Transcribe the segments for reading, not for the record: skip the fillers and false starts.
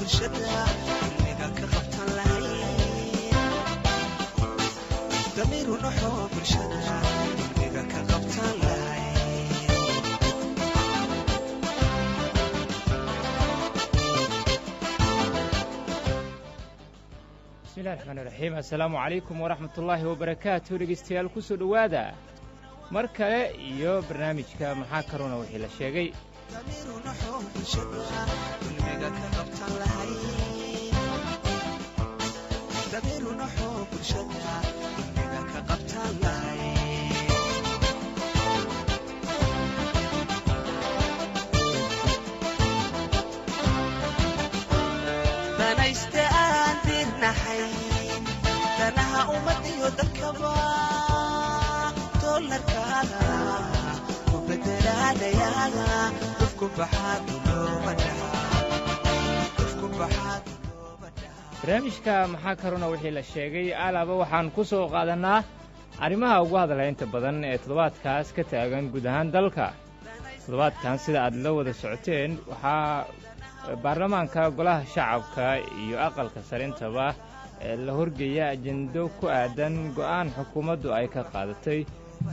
Bulshada dulmiga ka qabtan lahayn, damiiru naxoo bulshada dulmiga ka qabtan lahayn. Bismillahi raxmaan iraxiim. Assalaamu calaykum waraxmat ullaahi wabarakaatu. Dhegaystayaal, ku soo dhowaada mar kale iyo barnaamijka Maxaa Karuna Wixii La Sheegay. Damiiru naxoo bulshada dulmiga ka qabtan lahayn, damiiru naxoo bulshada dulmiga ka qabtan lahayn. Danayste aan dirnaxayn danaha ummad iyo dalkaba doolarkaada ku bedelaadayaada dufku baxaa dulooma dhaha, dufku baxaa dulooma dhaha. Barnaamijka Maxaa Karuna Wixii La Sheegay alaaba waxaan ku soo qaadannaa arrimaha ugu hadalhaynta badan ee toddobaadkaas ka taagan guud ahaan dalka. Toddobaadkan, sida aad la wada socoteen, waxaa baarlamaanka golaha shacabka iyo aqalka sarintaba la horgeeya ajendo ku aadan go'aan xukuumaddu ay ka qaadatay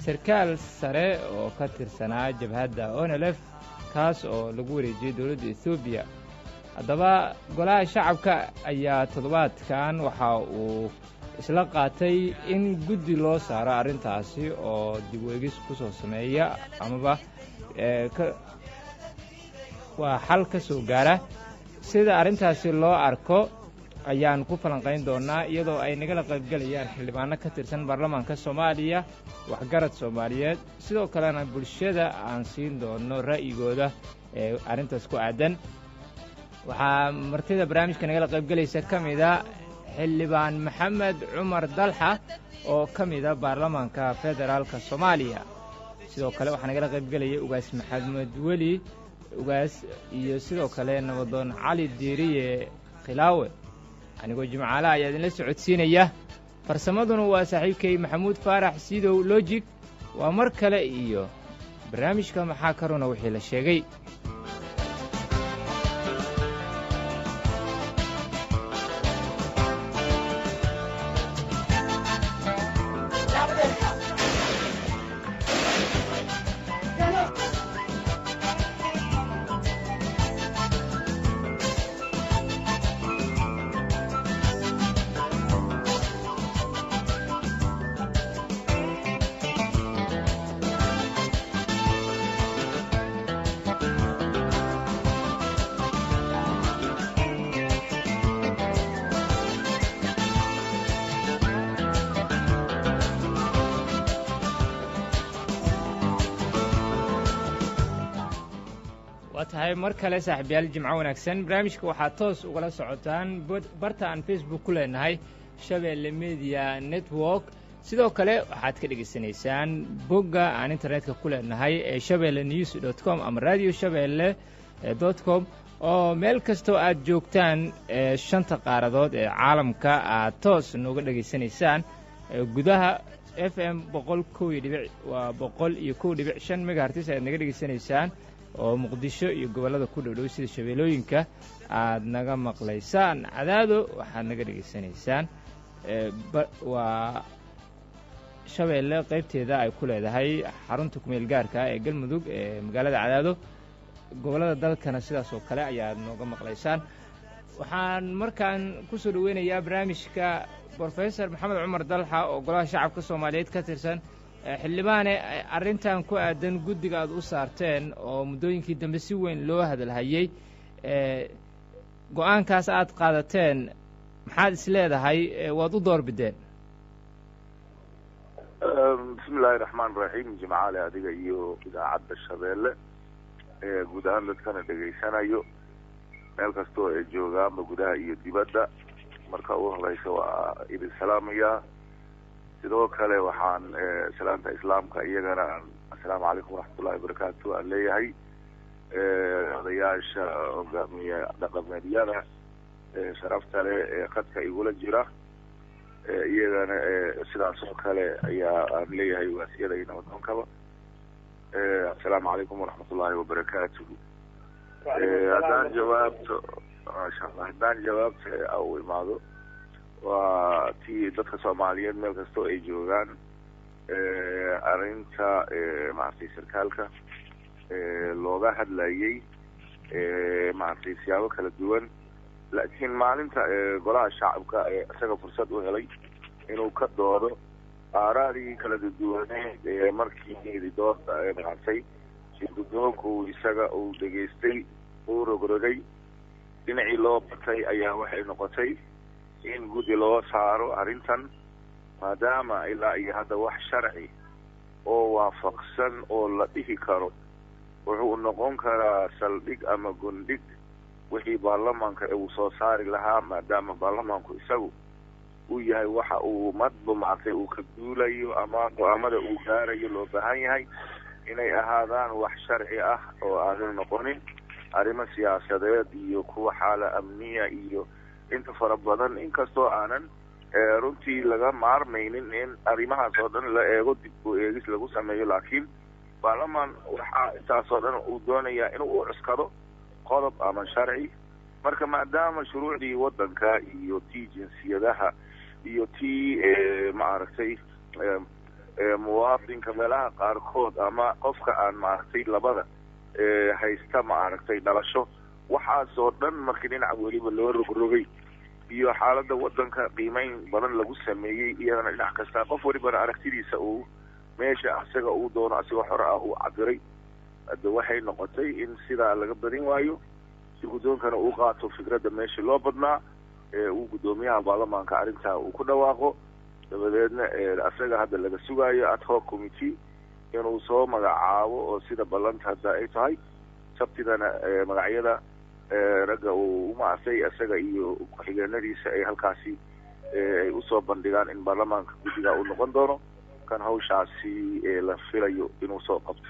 sarkaal sare oo ka tirsanaa jabhadda ONLF, kaas oo lagu wareejiyey dowladda Etoobiya. Haddaba, golaha shacabka ayaa toddobaadkan waxa uu isla qaatay in guddi loo saaro arrintaasi oo dib u eegis ku soo sameeya amaba waa xal ka soo gaara. Sida arrintaasi loo arko ayaan ku falanqayn doonnaa, iyadoo ay nagala qaybgelayaan xildhibaano ka tirsan baarlamaanka Soomaaliya, waxgarad Soomaaliyeed, sidoo kalena bulshada aan siin doono ra'yigooda ee arrintaas ku aadan. Waxaa martida barnaamijka nagala qaybgelaysa ka mida Xildhibaan Maxamed Cumar Dalxa oo ka mida baarlamaanka federaalka Soomaaliya. Sidoo kale waxaa nagala qaybgelaya Ugaas Maxamed Weli Ugaas iyo sidoo kale Nabadoon Cali Diiriye Khilaawe. Anigoo Jimcaale ayaa idinla socodsiinaya, farsamaduna waa saaxiibkay Maxamuud Faarax Sidow Lojig. Waa mar kale iyo barnaamijka Maxaa Karuna Wixii La Sheegay. Waa tahay, mar kale saaxiibayaal, jimco wanaagsan. Barnaamijka waxaad toos ugala socotaan barta aan Facebook ku leenahay, Shabeelle Media Network. Sidoo kale waxaad ka dhegaysanaysaan bogga aan internetka ku leenahay ee Shabeelle News.com ama Radio Shabeelle.com, oo meel kastoo aad joogtaan ee shanta qaaradood ee caalamka aad toos nooga dhegaysanaysaan gudaha FM boqol kow iyo dhibic, waa 101.5 megahertz ayaad naga dhegaysanaysaan, oo Muqdisho iyo gobollada ku dhow dhow sida Shabeellooyinka aad naga maqlaysaan. Cadaado waxaad naga dhegaysanaysaan waa Shabeelle qaybteeda ay ku leedahay xarunta kumeel gaarka ee Galmudug ee magaalada Cadaado. Gobollada dalkana sidaas oo kale ayaad nooga maqlaysaan. Waxaan markaan ku soo dhoweynayaa barnaamijka Brofesor Maxamed Cumar Dalxa oo golaha shacabka Soomaaliyeed ka tirsan. Xildhibaane, arrintan ku aadan guddiga aad u saarteen oo muddooyinkii dambe si weyn loo hadalhayey, go'aankaas aad qaadateen, maxaad is leedahay waad u door bideen? Bismi illaahi raxmaan raxiim. Jimcaale, adiga iyo idaacadda Shabeelle, guud ahaan dadkana dhegaysanayo meel kastoo ay joogaanba, gudaha iyo dibadda, marka ugu horeysa waa idin salaamayaa. Sidoo kale waxaan salaamta islaamka iyagana assalaamu calaykum waraxmatullahi wabarakaatu aan leeyahay. Odayaasha, hogaamiye dhaqameedyada sharafta leh ee khadka igula jira iyagana sidaas oo kale ayaa aan leeyahay, waasiyada iyo nabadoonkaba, assalaamu calaykum waraxmatullahi wabarakaatuhu. Haddaan jawaabto Maasha Allah, haddaan jawaabta u imaado, waa tii dadka Soomaaliyeed meel kastoo ay joogaan arrinta maaragtay sarkaalka looga hadlayay maaragtay siyaabo kala duwan, laakiin maalinta Golaha Shacabka isaga fursad u helay inuu ka doodo aaraadii kala duwaneed ee markii dooda maaragtay guddoonku isaga uu dhegaystay, uu rogrogay, dhinacii loo batay ayaa waxay noqotay in guddi loo saaro arrintan, maadaama ilaa iyo hadda wax sharci oo waafaqsan oo la dhihi karo wuxuu noqon karaa saldhig ama gundhig wixii baarlamaanka uu soo saari lahaa, maadaama baarlamaanku isagu uu yahay waxa uu madba maaragtay uu ka duulayo ama go-aamada uu gaarayo loo baahan yahay inay ahaadaan wax sharci ah oo aanan noqonin arrimo siyaasadeed iyo kuwa xaala amniya iyo inta fara badan. Inkastoo aanan runtii laga maarmaynin in arrimahaas oo dhan la eego, dib u eegis lagu sameeyo, laakiin baarlamaan waxaa intaasoo dhan uu doonayaa inuu u cuskado qodob ama sharci. Marka maadaama shuruucdii waddanka iyo tii jinsiyadaha iyo tii maaragtay muwaadinka meelaha qaarkood ama qofka aan maaragtay labada haysta maaragtay dhalasho, waxaasoo dhan markii dhinac weliba loo rogrogay iyo xaaladda waddanka qiimeyn badan lagu sameeyey, iyadana dhinac kasta qof welibana aragtidiisa uu meesha isaga uu doono asigoo xore ah uu cabiray, hadda waxay noqotay in sidaa laga badin waayo si guddoonkana uu qaato fikradda meeshii loo badnaa ee uu guddoomiyaha baarlamaanka arrintaa uu ku dhawaaqo. Dabadeedna asaga hadda laga sugaayo ad hoc committee inuu soo magacaabo, oo sida ballanta hadda ay tahay Sabtidana magacyada ragga uu umaasay isaga iyo ku-xigeenadiisa ay halkaasi ay usoo bandhigaan in baarlamaanka guddiga uu noqon doono kan hawshaasi la filayo inuu soo qabto.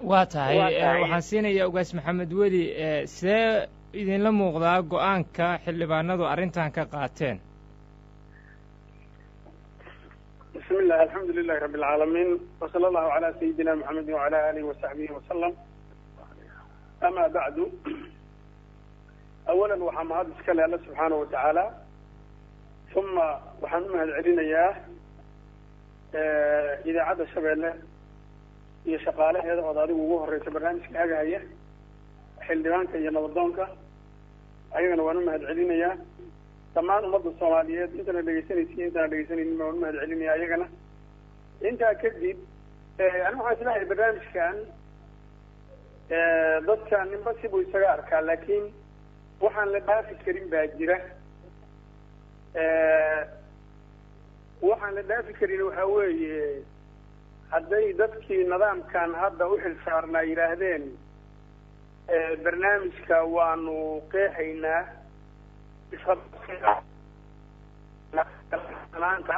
Waa tahay, waxaan siinayaa Ugaas Maxamed Weli. Sidee idinla muuqdaa go-aanka xildhibaanadu arrintan ka qaateen? Bismi illah, alxamdu lilahi rabi alcaalamiin, wasala allahu calaa sayidina maxamedin wacala alihi wasaxbihi wasalam, ama bacdu. Awalan, waxaa mahad iska leh Alla subxaanahu watacaala, uma waxaan u mahad celinayaa Idaacadda Shabeelle iyo shaqaalaheeda ood adigu ugu horeysa barnaamijka hagahaya, xildhibaanka iyo nabadoonka, ayagana waan u mahad celinayaa. Dhammaan ummadda Soomaaliyeed intana dhegeysanaysiy, intana dhegeysanaynin baan u mahad celinaya ayagana. Intaa kadib, anigu waxaan isleeyahay barnaamijkan dadka ninba sibuu isaga arkaa, laakiin waxaan la dhaafi karin baa jira. Waxaan la dhaafi karin waxaa weeye hadday dadkii nidaamkan hadda u xil saarnaa yidhaahdeen barnaamijka waanu qeexaynaa isqabsanaanta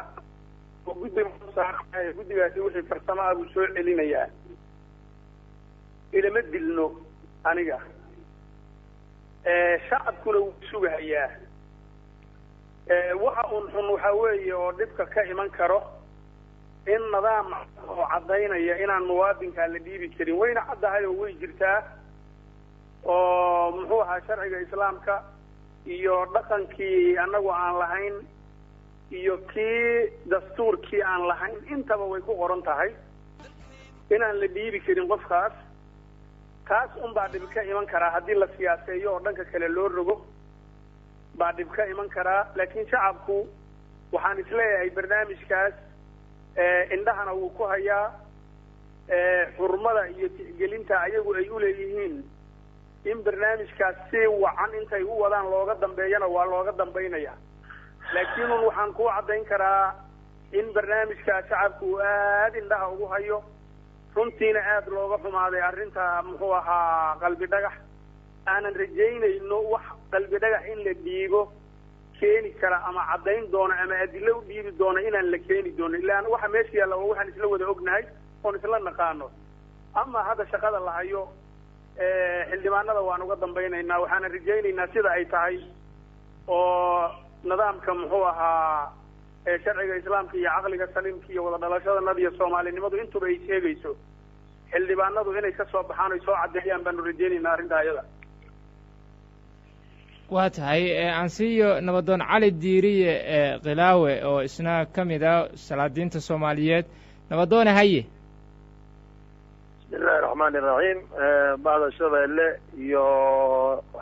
oo guddiga saaraya, guddigaasi wixii farsamo ah buu soo celinayaa. Ilama dilno aniga, shacabkuna wuu sugahayaa. Waxa uun xun waxaa weeye oo dhibka ka iman karo in nidaam oo caddaynaya inaan muwaadinkaa la dhiibi karin, wayna caddahay oo way jirtaa, oo muxuu ahaa sharciga Islaamka iyo dhaqankii annagu aan lahayn iyo kii dastuurkii aan lahayn intaba way ku qoran tahay inaan la dhiibi karin qofkaas. Taas unbaa dhib ka iman karaa haddii la siyaaseeyo oo dhanka kale loo rogo baa dhib ka iman karaa. Laakiin shacabku waxaan isleeyahay barnaamijkaas indhahana wuu ku hayaa, xurmada iyo tixgelinta ayagu ay uleeyihiin in barnaamijkaas si wacan intay u wadaan looga dambeeyana waa looga dambaynaya. Laakiin un waxaan kuu caddayn karaa in barnaamijkaas shacabku uu aada indhaha ugu hayo, runtiina aada looga xumaaday arrinta muxuu ahaa Qalbi Dhagax. Aanan rajaynayno wax Qalbi Dhagax in la dhiibo keeni kara ama caddayn doona ama adilo u dhiibi doona inaan la keeni doono, ilaa waxa meesha yaalla waa waxaan isla wada ognahay oon isla naqaano. Ama hadda shaqada la hayo xildhibaanada waan uga dambaynaynaa, waxaana rajaynaynaa sida ay tahay oo nidaamka muxuu ahaa sharciga Islaamka iyo caqliga saliimka iyo wada dhalashadanada iyo Soomaalinimadu intuba ay sheegayso xildhibaanadu inay ka soo baxaan oy soo caddeeyaan baanu rajaynaynaa arrintaa iyada. Waa tahay, aan siiyo Nabadoon Cali Diiriye ee Khilaawe oo isna ka mid ah salaadiinta Soomaaliyeed. Nabadoone, haye. Bismi illahi raxmaani iraxiim. Bacda Shabeelle iyo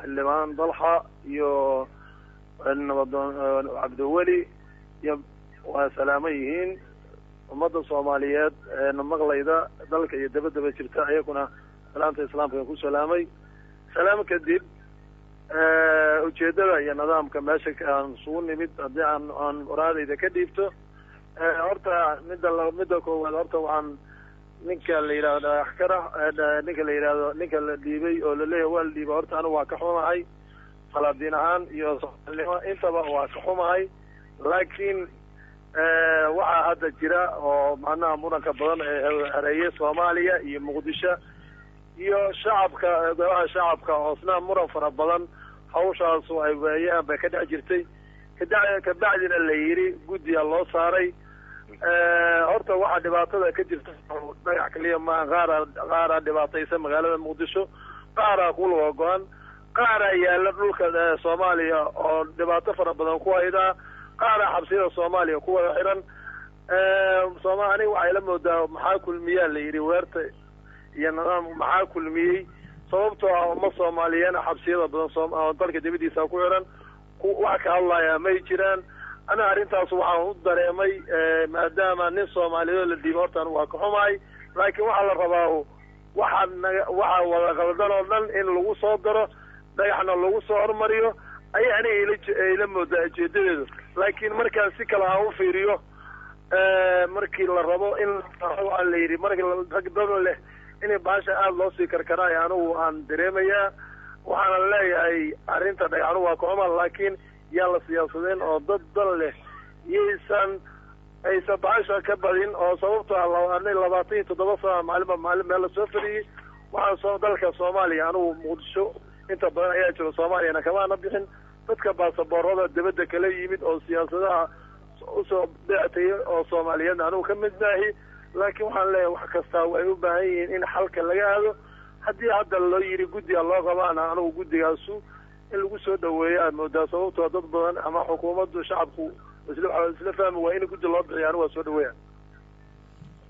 Xildhibaan Dalxa iyo Nabadoon Cabdiweli iyo waa salaamo yihiin ummadda Soomaaliyeed na maqlayda, dalka iyo dabadaba jirta, ayaguna salaamta Islaamka ku salaamay. Salaam kadib, ujeedada iyo nidaamka meesha aan isugu nimid, haddii aan oraadayda ka dhiibto, horta midda koowaad, horta waxaan ninka la yidhahdo Dhagax Karax, ninka la yidhahdo, ninka la dhiibay oo laleeyahay waa la dhiibay, horta anigu waa ka xumahay, salaadiin ahaan iyo Soomaalinimo intaba waa ka xumahay. Laakiin waxaa hadda jira oo macnaha muranka badan ee hareeye Soomaaliya iyo Muqdisho iyo shacabka, golaha shacabka oo isna muran fara badan hawshaasu ay waayahan bay ka dhex jirtay, kabacdina la yidhi guddiga loo saaray. Horta waxaa dhibaatada ka jirta Dhagax kaliya maaha. Qaaraa dhibaataysa magaalada Muqdisho, qaaraa ku luga go-an, qaaraa yaalla dhulka Soomaaliya oo dhibaato fara badan ku haydaa, qaaraa xabsiyada Soomaaliya ku wada xiran. Sooma aniga waxay la moodaa, maxaa kulmiyaa la yidhi weerta iyo nidaam, maxaa kulmiyey? Sababtoo ah umma Soomaaliyeena xabsiyada badan oo dalka dibadiisa ku xiran, wax ka hadlayaa may jiraan. Ana arrintaas waxaan u dareemay, maadaama nin Soomaaliyeed oo la dhiibay, horta anigu waa ka xumahay. Laakiin waxaa la rabaa waxaa naga waxaa wada qaldan oo dhan in lagu soo daro, Dhagaxna lagu soo hormariyo ayay aniga ila moodaa ujeedadeedu. Laakiin markaan si kale aan u fiiriyo, markii la rabo in waxaa la yidhi markii rag dad leh inay baasha aada loo sii karkaraayo, anigu aan dareemayaa. Waxaana leeyahay arrinta Dhagaxnu waa ka xuma, laakiin yaan la siyaasadeen oo dad dan leh yaysan aysan baasha ka badin, oo sababto ah 27 sana maalinba maalin meel lasoo fadhiyey. Waxaan soo dalka Soomaaliya, anigu Muqdisho inta badan ayaa jiro, Soomaaliyana kamaana bixin. Dadka baasaboorada dibadda kala yimid oo siyaasadaha usoo beectayay oo Soomaaliyeedna anigu ka mid maahi. Laakiin waxaan leeyahay wax kastaa waxay u baahan yihiin in xalka laga aado. Haddii hadda loo yidhi guddiga loo qabaana, anigu guddigaasu in lagu soo dhaweeyo aad moodaa, sababtoo dad badan ama xukuumaddu shacabku isla fahmi waa in guddi loo bixiyo. Anigu waa soo dhaweeya.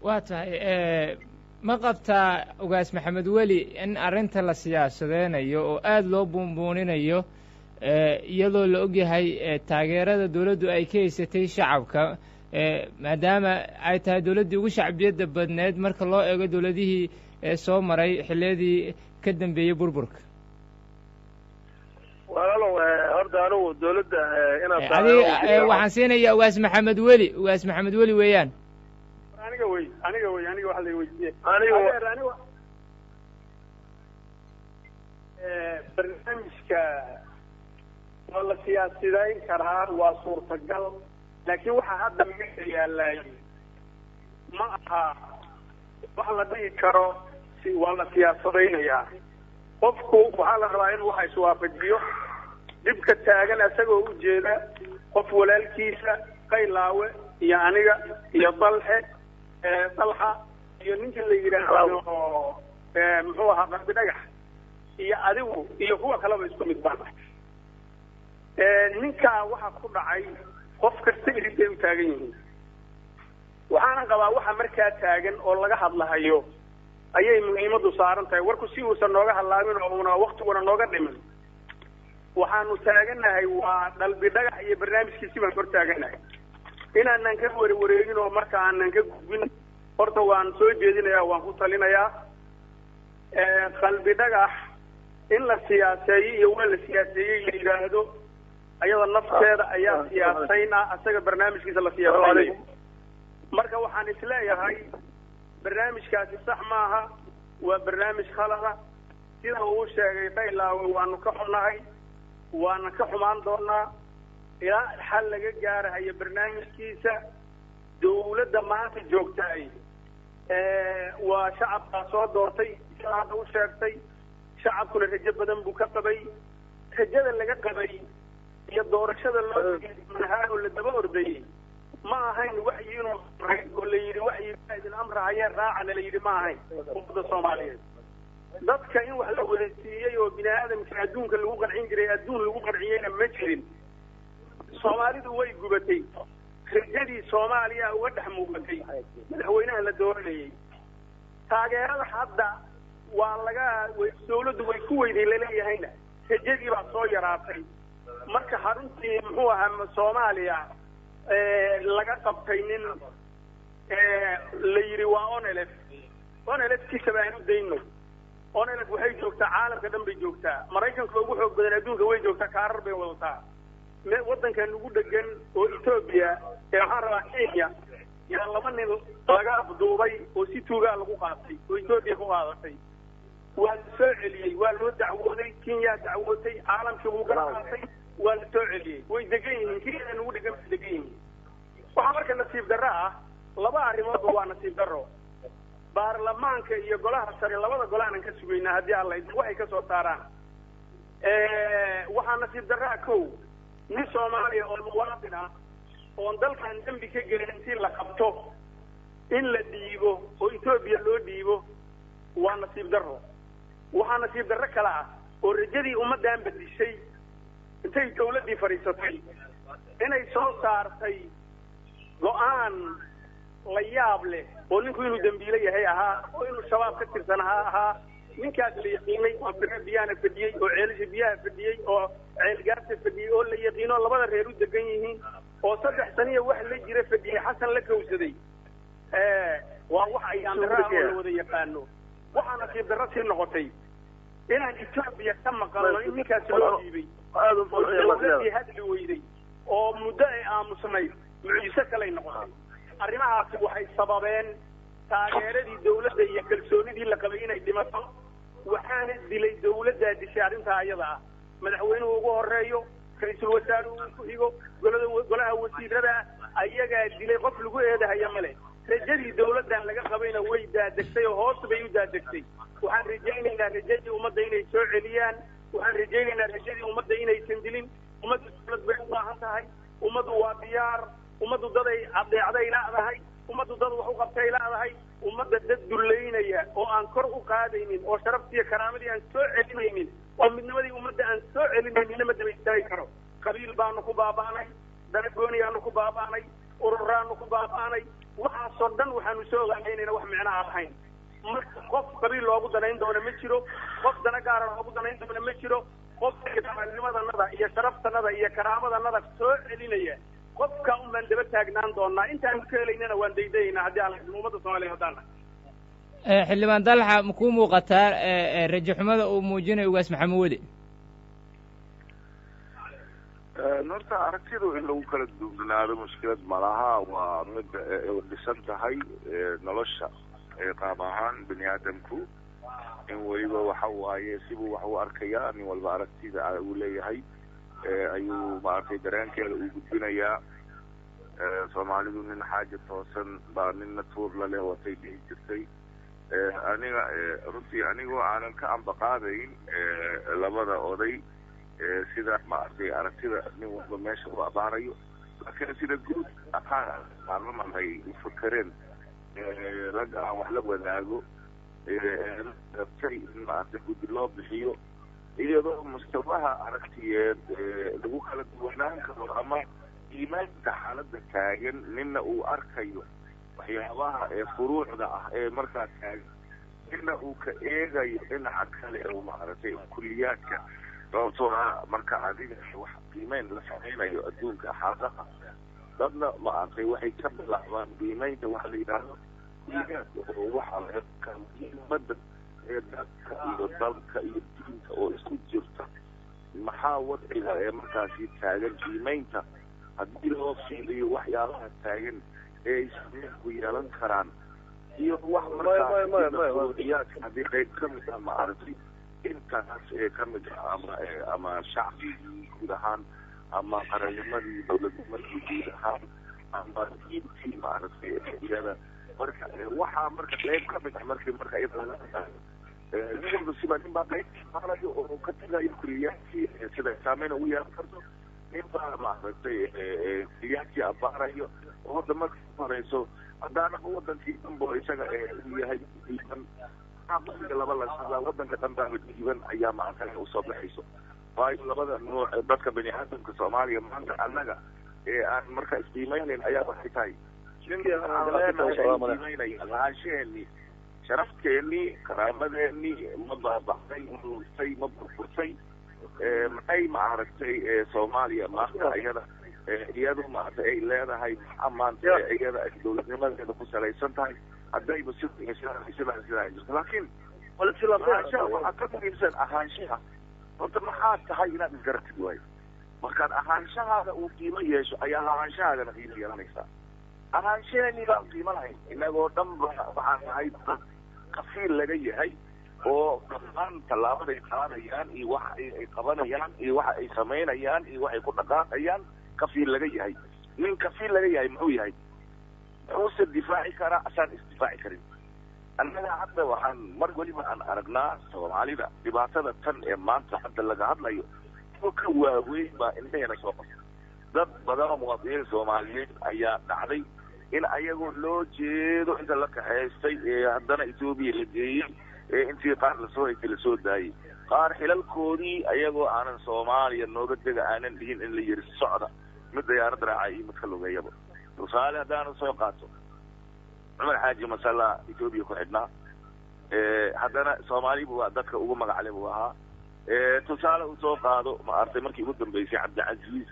Waa tahay. Ma qabtaa, Ugaas Maxamed Weli, in arrinta la siyaasadeynayo oo aada loo buunbuuninayo, iyadoo la ogyahay taageerada dowladdu ay ka haysatay shacabka, maadaama ay tahay dowladdii ugu shacbiyadda badneed marka loo eego dowladihii soo maray xilliyadii ka dambeeyey burburka? Walaalow, horta anigu dowladda inaad Adig waxaan siinayaa Ugaas Maxamed Weli. Ugaas Maxamed Weli weeyaan. Aniga wey, aniga wey, aniga waxa la weydiiyey. Aniga Adeer, aniga barnaamijka waa la siyaasidayn karaa, waa suurtagal, laakiin waxa hadda meesha yaallay ma aha wax la dhihi karo si waa la siyaasadaynayaa. Qofku waxaa la rabaa inuu waxa iswaafajiyo dhibka taagan isagoo ujeeda qof walaalkiisa Qaylaawe iyo aniga iyo Dalxe, Dalxa iyo ninka la yidhaahdo muxuu ahaa, Qalbi Dhagax, iyo adigu iyo kuwa kaleba isku mid baan. Ninkaa waxa ku dhacay qof kasta iridday u taagan yihiin. Waxaanan qabaa waxa markaa taagan oo laga hadlahayo ayay muhiimaddu saaran tahay. Warku si uusan nooga hadlaabin oo una waktiguna nooga dhimin, waxaanu taagannahay waa Qalbi Dhagax iyo barnaamijkiisi baan kor taagannahay. Inaanan ka warwareegin oo marka aanan ka gudbin, horta waan soo jeedinayaa, waan ku talinayaa Qalbi Dhagax in la siyaaseeyey iyo waa la siyaaseeyey la yidhaahdo, ayada nafteeda ayaa siyaasayn ah, asaga barnaamijkiisa la siyaasaynayo. Marka waxaan isleeyahay barnaamijkaasi sax maaha, waa barnaamij khalada. Sida uu sheegay Qaylaawe, waanu ka xunnahay, waana ka xumaan doonaa ilaa xal laga gaarahayo barnaamijkiisa. Dawladda maanta joogtaay waa shacabkaa soo doortay, sida hadda u sheegtay, shacabkuna rajo badan buu ka qabay. Rajada laga qabay iyo doorashada loo ahaa oo la daba ordayey ma ahayn waxyi inuu amray oo la yidhi waxyi baa idin amrahayee raacana la yidhi, ma ahayn ummadda Soomaaliyeed. Dadka in wax la wada siiyey oo bini aadamka adduunka lagu qancin jiray adduun lagu qanciyeyna ma jirin. Soomaalidu way gubatay, rajadii Soomaaliya uga dhex muuqatay madaxweynaha la dooranayay. Taageerada hadda waa laga dawladdu way ku weyday laleeyahayna, rajadii baa soo yaraatay. Marka xaruntii muxuu ahaa Soomaaliya laga qabtay nin la yidhi waa ONLF, ONLF-kiisaba aan u dayno. ONLF waxay joogtaa caalamka dhan bay joogtaa, Maraykanka ugu xoog badan adduunka way joogtaa, kaarar bay wadataa. Waddankan ugu dhegan oo Etoobiya ee waxaan rabaa Kenya yaa 2 nin laga afduubay oo si tuugaa lagu qaatay oo Etoobiya ku qaadatay. Waa la soo celiyey, waa loo dacwooday, Kenya dacwootay, caalamkii wuu kala qaatay, waa la soo celiyey. Way degan yihiin, Kenya ugu dhegan bay degan yihiin. Waxaa marka nasiib darro ah, 2 arrimoodba waa nasiib darro. Baarlamaanka iyo golaha sare, labada gole aanan ka sugaynaa haddii Alla idmo waxay ka soo saaraan. Waxaa nasiib darro ah kow, nin Soomaaliya oo muwaadin ah oon dalkan dembi ka gelin intii la qabto in la dhiibo oo Etoobiya loo dhiibo waa nasiib darro. Waxaa nasiib darro kale ah oo rajadii ummaddan bedishay intay dawladdii fadhiisatay inay soo saartay go'aan la yaab leh oo ninku inuu dembiile yahay ahaa oo inuu shabaab ka tirsan ahaa. Ninkaas la yaqiinay oo biro biyahana fadhiyey oo ceelasha biyaha fadhiyey oo ceelgaarta fadhiyey oo la yaqiino labada reer u degan yihiin oo 3 saniya wax la jira fadhiyey, Xasan la kowsaday. Waa wax ayaan darro oo la wada yaqaano. Waxaa nasiib darro sii noqotay inaan Etoobiya ka maqalno in ninkaas loo dhiibay oo dawladdii hadli weyday oo muddo ay aamusnayd, mucjiso kaley noqotay. Arrimahaasi waxay sababeen taageeradii dawladda iyo kalsoonidii la qabay inay dhimato. Waxaana dilay dawladdaa dishay arrintaa ayada ah. Madaxweynuhu ugu horeeyo, ra-iisul wasaaruhu ku xigo, golaha wasiirada ayagaa dilay, qof lagu eedahaya male. Rajadii dawladdan laga qabayna way daadegtay oo hoos bay u daadegtay. Waxaan rajaynaynaa rajadii ummadda inay soo celiyaan. Waxaan rajaynaynaa rajadii ummadda inaysan dilin. Ummaddu dawlad bay u baahan tahay, ummaddu waa diyaar, ummaddu daday adeecday laadahay, ummaddu dad wax u qabtay laadahay. Ummadda dad dullaynaya oo aan kor u qaadaynin oo sharaftiiyo karaamadii aan soo celinaynin oo midnimadii ummadda aan soo celinayninna ma daba istaagi karo. Qabiil baanu ku baaba'nay, dana gooniyaanu ku baaba'nay, ururaanu ku baaba'nay. Waxaasoo dhan waxaanu soo ogaanay inayna wax micno ah lahayn. Marka qof qabiil loogu danayn doono ma jiro, qof dana gaara loogu danayn doono ma jiro, qof midnimadanada iyo sharaftanada iyo karaamadannada soo celinaya qofka un baan daba taagnaan doonaa. Intaanu ka helaynana waan daydayaynaa haddii Alla idmo ummadda Soomaaliya haddaan nahay. Xildhibaan Dalxa, ma kuu muuqataa rajo xumada uu muujinayo Ugaas Maxamed Weli? Horta aragtidu in lagu kala duwanaado mushkilad malaha, waa mid dhisan tahay nolosha qaab ahaan bini aadamku in weliba waxa waaye sibuu wax u arkayaa, nin walba aragtida uu leeyahay ayuu maaragtay dareenkeeda uu gudbinayaa. Soomaalidu nin xaaja toosan baa ninna tuur la leh watay dhihi jirtay. Aniga runtii anigoo aanan ka ambaqaadayn labada oday sida maaragtay aragtida nin walba meesha u abaarayo, laakiin sida guud ahaan baarlaman ay u fakereen ragga aan wax la wadaago rabtay in maaragtay guddi loo bixiyo iyadoo mustawaha aragtiyeed lagu kala duwanaan karo ama iimaanka xaaladda taagan ninna uu arkayo waxyaabaha ee furuucda ah ee markaa taagan, ninna uu ka eegayo dhinaca kale oo maaragtay kuliyaadka. Sababtoo ah marka adiga wax qiimeyn la sameynayo adduunka xaaqaha dadna maaragtay waxay ka bilaabaan qiimeynta waxa la yidhaahdo kuliyaadka oo waxa la muhiimadda ee dadka iyo dalka iyo diinta oo isku jirta maxaa wadciga ee markaasi taagan qiimeynta haddii loo fiiriyo waxyaabaha taagan ee ay saameyn ku yeelan karaan iyo wax markaasiyaadka haddii qayb ka mid ah maaragtay intaas ee ka mid ah ama ama shacbigii guud ahaan ama qarannimadii dowladnimadii guud ahaan ama diintii maaragtay iyada marka waxaa marka qayb ka mid ah markii marka iyada laga nin walba siba nin baa qayb qaadayo oo ka tegayo kuliyaadkii sida saameyn ugu yeelan karto, nin baa maaragtay kuliyaadkii abaarayo oo hadda marka horeyso haddaana wadankii dhanbo isaga uu yahay iiban Maxaa qofka laba la hadlaa wadanka dhan baa dhiiban ayaa maanta usoo baxayso, waayo labada nuuc ee dadka bani aadamka Soomaaliya maanta annaga ee aan marka isqiimeynayn ayaa waxay tahay lahaanshaheennii, sharafteenii, karaamadeenii ma baabaxday, ma luustay, ma burburtay? Maxay ma aragtay Soomaaliya maanta iyada iyadu maaragtay ay leedahay? Maxaa maanta iyada ay dowladnimadeeda ku salaysan tahay haddayba sida sidaa sidaa jirto? Laakiin lahaanshaha waxaa ka muhiimsan ahaanshaha. Horta maxaa tahay inaad isgaratid waayo. Markaad ahaanshahaada uu qiimo yeesho ayaa lahaanshahaadana qiimo yeelanaysaa. Ahaanshaheennii baan qiimo lahayn, inagoo dhan ba waxaan nahay dad kafiil laga yahay oo dhammaan tallaabaday qaadayaan iyo waxa ay qabanayaan iyo waxa ay samaynayaan iyo waxay ku dhaqaaqayaan kafiil laga yahay. Nin kafiil laga yahay muxuu yahay? Muxuuse difaaci karaa asaan isdifaaci karin? Annaga hadda waxaan mar weliba aan aragnaa Soomaalida dhibaatada tan ee maanta hadda laga hadlayo kuwa ka waaweyn baa indhaheena soo qabta. Dad badan oo muwaadiniin Soomaaliyeed ayaa dhacday in ayagoo loo jeedo inta la kaxaystay ee haddana Etoobiya la geeyey, ee intii qaar lasoo haytay lasoo daayey, qaar xilalkoodii ayagoo aanan Soomaaliya nooga dega aanan dhihin in la yiri socda, mid diyaarad raacay iyo mid ka lugeeyaba. Tusaale haddaanu soo qaato, Cumar Xaaji Masalla Etoobiya ku xidhnaa, haddana Soomaali buu dadka ugu magacle buu ahaa. Tusaale uu soo qaado, ma aragtay, markii ugu dambeysay Cabdicasiis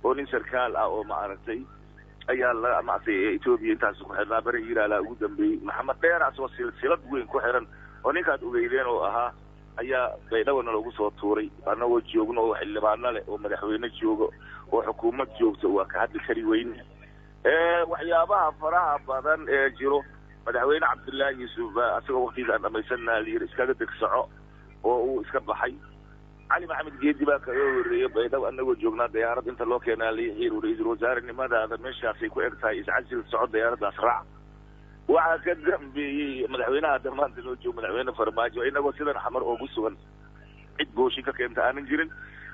oo nin sarkaal ah oo ma aragtay ayaa la maaragtay Etoobiya intaas ku xidhnaa, bari Hiiraalaa ugu dambeeyey. Maxamed Dheer asoo silsilad weyn ku xiran oo ninkaad ogeydeen oo ahaa ayaa Baydhabona loogu soo tuuray annagoo joogno oo xildhibaano leh oo madaxweyne joogo oo xukuumad joogto, waa ka hadli kari weyne. Waxyaabaha faraha badan ee jiro, madaxweyne Cabdullaahi Yuusuf baa asagoo waqtigiisa aan dhamaysanaa la yiri iskaga deg soco oo uu iska baxay. Cali Maxamed Geedi baa kaga horreeyay, Baydhabo annagoo joognaa diyaarad inta loo keenaa la xiir ra-iisul wasaarenimadaada meeshaasay ku eg tahay, iscasil, soco, diyaaraddaas raac. Waxaa ka dambeeyey madaxweynaha hadda maanta noo joogo, madaxweyne Farmaajo, inagoo sidan Xamar oogu sugan cid gooshin ka keenta aanan jirin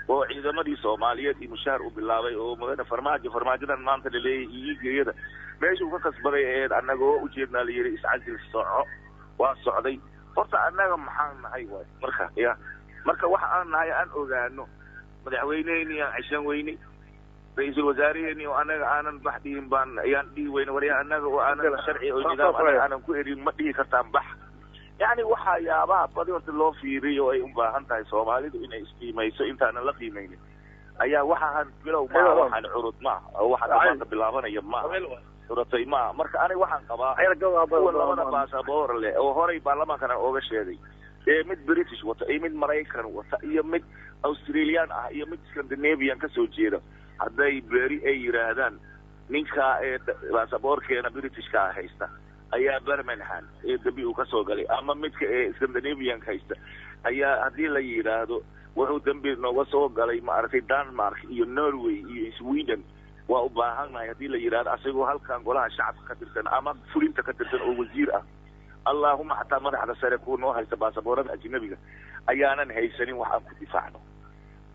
oo ciidamadii Soomaaliyeed iyo mushaar u bilaabay oo madaxweyne Farmaajo, Farmaajadan maanta laleeyahay iigeeyada meesha uu ka kasbaday eed annagoo ujeednaa la yidhi iscasil, soco, waa socday. Horta annaga maxaan nahay waay? Marka ya marka waxa aan nahay aan ogaano, madaxweyneheenii aan ceshan weynay, ra-iisul wasaaraheenii oo annaga aanan bax dhihin baan ayaan dhihi weyne, waryaa annaga oo aanan sharci oo nidaam annaga aanan ku erin ma dhihi kartaan bax. Yacni waxyaabaha badi horta loo fiiriyo ay u baahan tahay Soomaalidu inay isqiimayso intaanan la qiimaynin ayaa waxaan bilow maaha, waxaan curud maaha oo waxaan maanta bilaabanaya maaha, curatay maaha. Marka aniga waxaan qabaa kuwa labada baasaboor leh oo horay baarlamaankana ooga sheegay ee mid British wata iyo mid Maraykan wata iyo mid Australian ah iyo mid Scandinavian kasoo jeeda, hadday beri ay yidhaahdaan ninka ee baasaboorkeena Britishka haysta ayaa Birmingham ee dambi uu kasoo galay, ama midka ee Scandinavianka haysta ayaa haddii la yidhaahdo wuxuu dambi nooga soo galay maaragtay Denmark iyo Norway iyo Sweden, waa u baahannahay haddii la yidhahdo, asagoo halkan golaha shacabka ka tirsan ama fulinta ka tirsan oo wasiir ah, allahuma xataa madaxda sare kuwa noo haysta baasaboorada ajnabiga ayaanan haysanin wax aan ku difaacno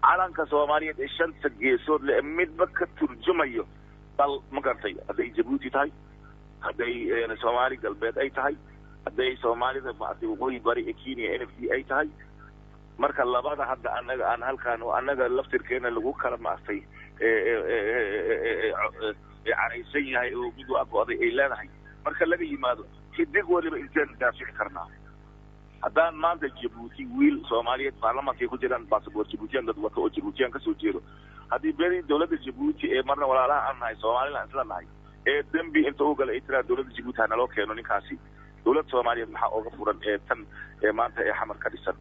calanka Soomaaliyeed ee shanta geesood le midba ka turjumayo dal, ma gartay, hadday Jabuuti tahay, hadday Soomaali Galbeed ay tahay, hadday Soomaalida maaragtay waqooyi bari ee Kenya N F D ay tahay. Marka labada hadda annaga aan halkaan oo annaga laftirkeena lagu kala maaragtay caraysan yahay oo mid waa go'day ay leedahay, marka laga yimaado xidig waliba inteen daafici karnaa? Haddaan maanta Jabuuti wiil Soomaaliyeed baarlamaanka ay ku jiraan baasaboor Jabuutiyan dad wato oo Jabuutiyan kasoo jeedo, haddii beri dowladda Jabuuti ee marna walaalaha aan nahay, Soomaalina isla nahay, ee dembi inta u galay ay tiraa dowladda Jabuuti hanaloo keeno ninkaasi, dowladda Soomaaliyeed maxaa ooga furan ee tan ee maanta ee Xamar ka dhisan?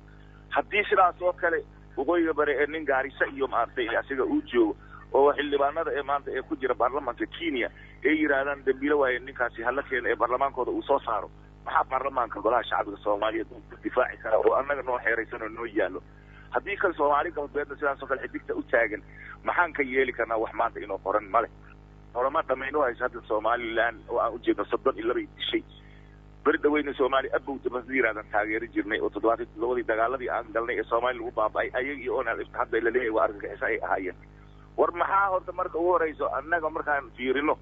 Haddii sidaas oo kale waqooyiga bare ee nin Gaarisa iyo maaragtay asiga uu joogo oo xildhibaanada ee maanta ee ku jira baarlamaanka Kenya ay yidhaahdaan dambiilo waaye ninkaasi hala keeno ee baarlamaankooda uu soo saaro, maxaa baarlamaanka golaha shacbiga Soomaaliyeed ku difaaci kara oo annaga noo xeeraysan oo noo yaallo? Haddii kale Soomaali Galbeedna sidaas oo kale xidigta u taagan maxaan ka yeeli karnaa? Wax maanta inoo qoran male horama dhamaynoo hayso. Hadda Somaliland oo aan ujeedno 32 dishay, beri dhaweyna Soomaali abow dabas yiraadan taageeri jirnay oo 77dii dagaaladii aan galnay ee Soomaali lagu baaba'ay ayagii oona hadda laleeyahay waa argagixiso ay ahaayeen. War maxaa horta marka ugu horeyso annaga markaan fiirino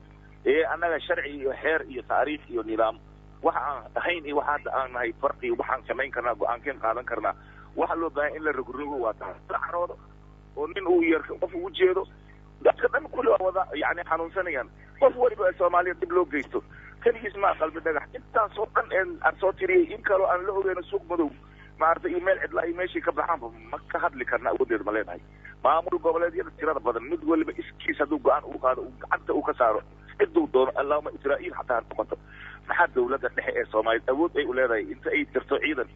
ee annaga sharci iyo xeer iyo taariikh iyo nidaam Waxa aan ahayn iyo waxa hadda aan nahay farqi. Waxaan samayn karnaa, go-aankeen qaadan karnaa. Waxa loo baahan in la rogrogo waa taas la caroodo oo nin uu yar qof ugu jeedo, dadka dhan kulli waa wada yani xanuunsanayaan. Qof waliba Soomaaliya dib loo geysto keligiis maa qalbi dhagax. Intaasoo dhan een aan soo tiriyey, in kaloo aan la ogeyno suuq madow maaragtay iyo meel cidla iyo meeshii ka baxaanba ma ka hadli karna. Awooddeeda ma leenahay? Maamul goboleedyada tirada badan mid waliba iskiis hadduu go-aan uu qaado, uu gacanta uu ka saaro ciduu doono, allahuma Israa'iil xataa ha noqoto, maxaa dawladda dhexe ee Soomaaliyeed awood ay u leedahay inta ay dirto ciidan?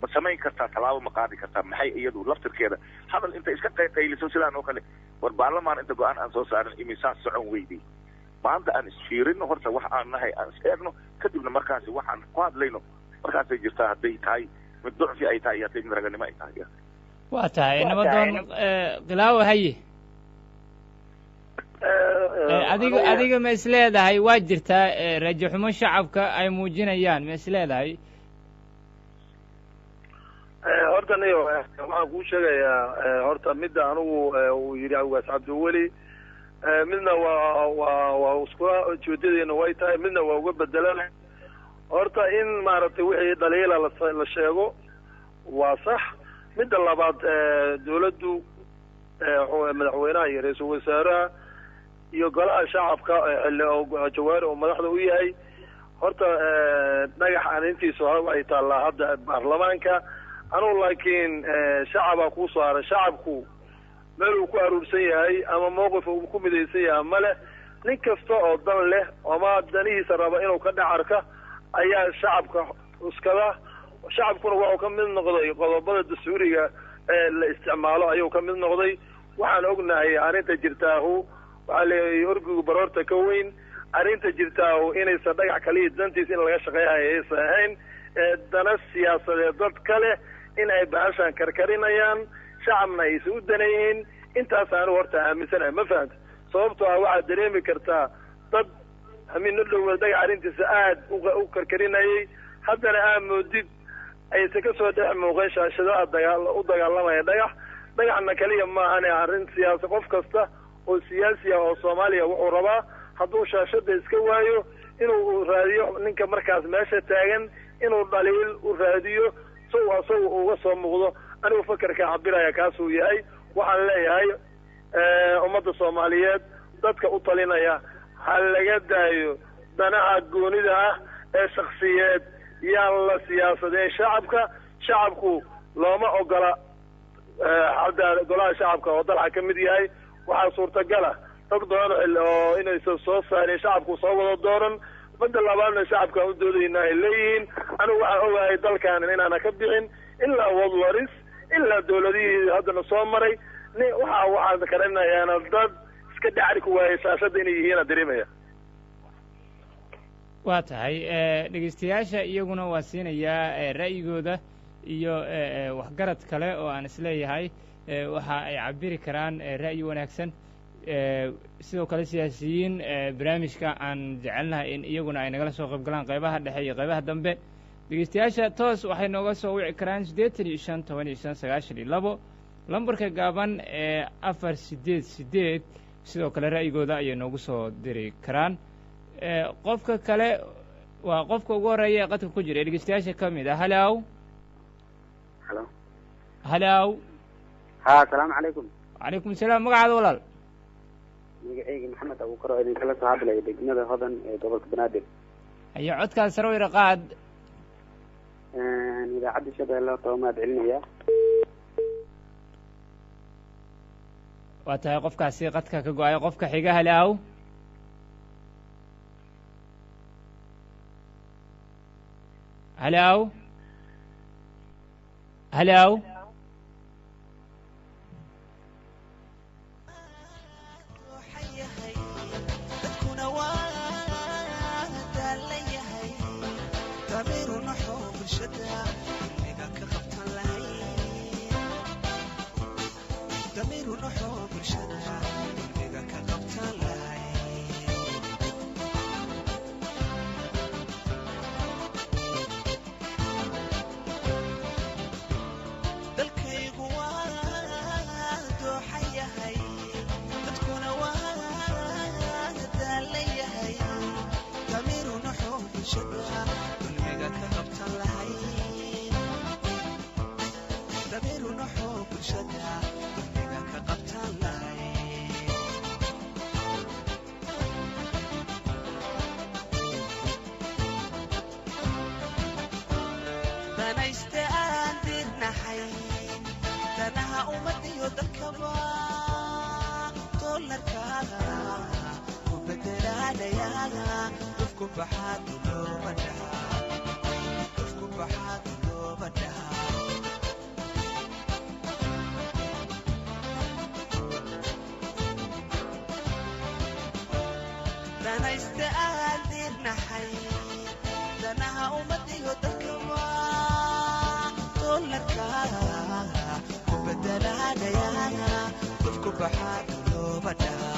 Ma samayn kartaa? Tallaabo ma qaadi kartaa? Maxay iyadu laftirkeeda hadal inta iska qayqayliso sidaan oo kale, war baarlamaan inta go-aan aan soo saarin imisaa socon weyday? Maanta aan isfiirino horta, wax aan nahay aan is eegno, kadibna markaasi waxaan ku hadlayno markaasay jirtaa, hadday tahay mid ducfi ay tahay iyo hadday mid raganimo ay tahay. Waa tahay, Nabadoon Khilaawo, haye. Adiga ma is leedahay waa jirtaa rajo xumo shacabka ay muujinayaan? Ma is leedahay? Horta niyo, waxaan kuu sheegayaa horta midda anigu uu yidhi Ugaas Cabdiweli, midna waa iskula ujeedadeena way tahay, midna waa uga bedelana. Horta in maaragtay wixii dhaliila la sheego waa sax. Midda labaad, dawladdu, madaxweynaha iyo ra-iisul wasaaraha iyo golaha shacabka xilli Jawaari oo madaxda u yahay, horta dhagax arrintiisu waxay taallaa hadda baarlamaanka. Anugu laakiin shacabaa kuu saaran. Shacabku meel uu ku aruursan yahay ama mawqif uu ku midaysan yahay male. Nin kasta oo dan leh ama danihiisa raba inuu ka dhex arka ayaa shacabka cuskada. Shacabkuna wuxuu ka mid noqday qodobada dastuuriga ee la isticmaalo ayuu ka mid noqday. Waxaan ognahay arrinta jirtaahu, waxaa leeyahay orgigu baroorta ka weyn. Arrinta jirtaahu inaysan dhagax kaliya dantiisa in laga shaqeyhayo aysan ahayn, ee dana siyaasadeed dad kale in ay bahashan karkarinayaan, shacabna aysan u danaynin. Intaas anigu horta aaminsanahay, ma fahamta? Sababtoo ah waxaad dareemi kartaa dad hamino dhowa dhagax arrintiisa aad u karkarinayay, haddana aa moodid aysan kasoo dhex muuqan shaashadaha dagaal u dagaalamaya dhagax. Dhagaxna kaliya maahane, arrin siyaasa. Qof kasta oo siyaasi ah oo Soomaaliya wuxuu rabaa hadduu shaashada iska waayo inuu raadiyo ninka markaas meesha taagan, inuu dhaliil u raadiyo sow asaga uga soo muuqdo. Anigu fakarka cabiraya kaasuu yahay. Waxaan leeyahay ummadda Soomaaliyeed, dadka u talinaya ha laga daayo danaha goonida ah ee shaksiyeed. Yaan la siyaasadeen shacabka. Shacabku looma ogola hadda golaha shacabka oo dalxa ka mid yahay. Waxaa suurtagala dad badan oo inaysan soo saarin shacabku soo wada dooran. Midda labaadna, shacabkaan u doodayna ay leeyihiin. Anigu waxaan ogahay dalkan inaana ka bixin ilaa wadwaris, ilaa dawladihii haddana soo maray. Waxa waxaan karinayaana dad iska dhacri ku waayay shaashadda inay yihiin dareemaya. Waa tahay, dhegeystayaasha iyaguna waa siinayaa ra'yigooda iyo waxgarad kale oo aan isleeyahay waxa ay cabiri karaan ra'yi wanaagsan. Sidoo kale siyaasiyiin barnaamijka aan jecelnahay in iyaguna ay nagala soo qayb galaan qaybaha dhexe iyo qaybaha dambe. Dhegeystayaasha toos waxay nooga soo wici karaan 85 15 92, lambarka gaaban ee 488. Sidoo kale ra'yigooda ayay noogu soo diri karaan. Qofka kale waa qofka ugu horreeya ee qadka ku jira ee dhegeystayaasha ka mid ah. Halow. Halo. Halow. Ha, asalaamu calaykum. Calaykum salaam. Magacaada, walaal? Magacayga Maxamed Abuukar oo idinkala soo hadlaya degmada Hodan ee gobolka Banaadir. Ayo, codkaas sare u yara qaad. Idaacadda Shabeelle horta waa mahad celinaya. Waa tahay, qofkaasi qadka ka go-ay. Qofka xiga, halow. Halow, halow. Yahay dadkuna waa daalan yahay, damiiru naxo bulshada dulmiga ka qabtan lahayn, damiiru naxo bulshada dulmiga ka qabtan lahayn. ummadiyo dalkaba doolarka ku bedelanaya, dufku baxaa dulooma dhaha, dufku baxaa dulooma dhaha. Danayste aan dirnaxay danaha ummadiyo dalkaba doolarka ku bedelanaya, dufku baxaa dulooma dhaha,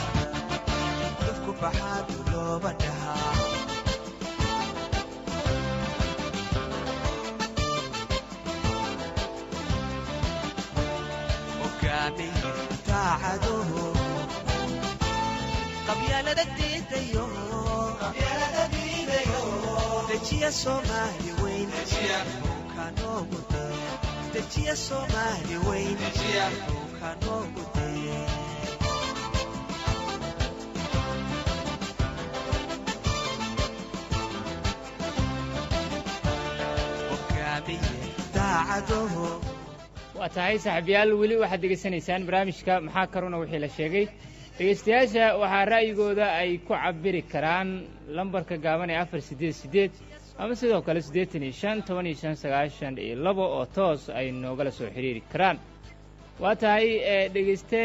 dufku baxaa dulooma dhaha. Hogaamiye daacaduhu qabyaalada diidayo, dejiya Soomaali weyn kanoogu dee, dejiya Soomaali weyn kanoogu dee. Hogaamiye daacaduhu. Waa tahay saaxiibayaal, weli waxaad degeysanaysaan barnaamijka Maxaa Karuna wixii la sheegay. Dhegaystayaasha waxaa ra'yigooda ay ku cabiri karaan lambarka gaaban ee 488 ama sidoo kale 85 15 92 oo toos ay noogala soo xiriiri karaan. Waa tahay, dhegayste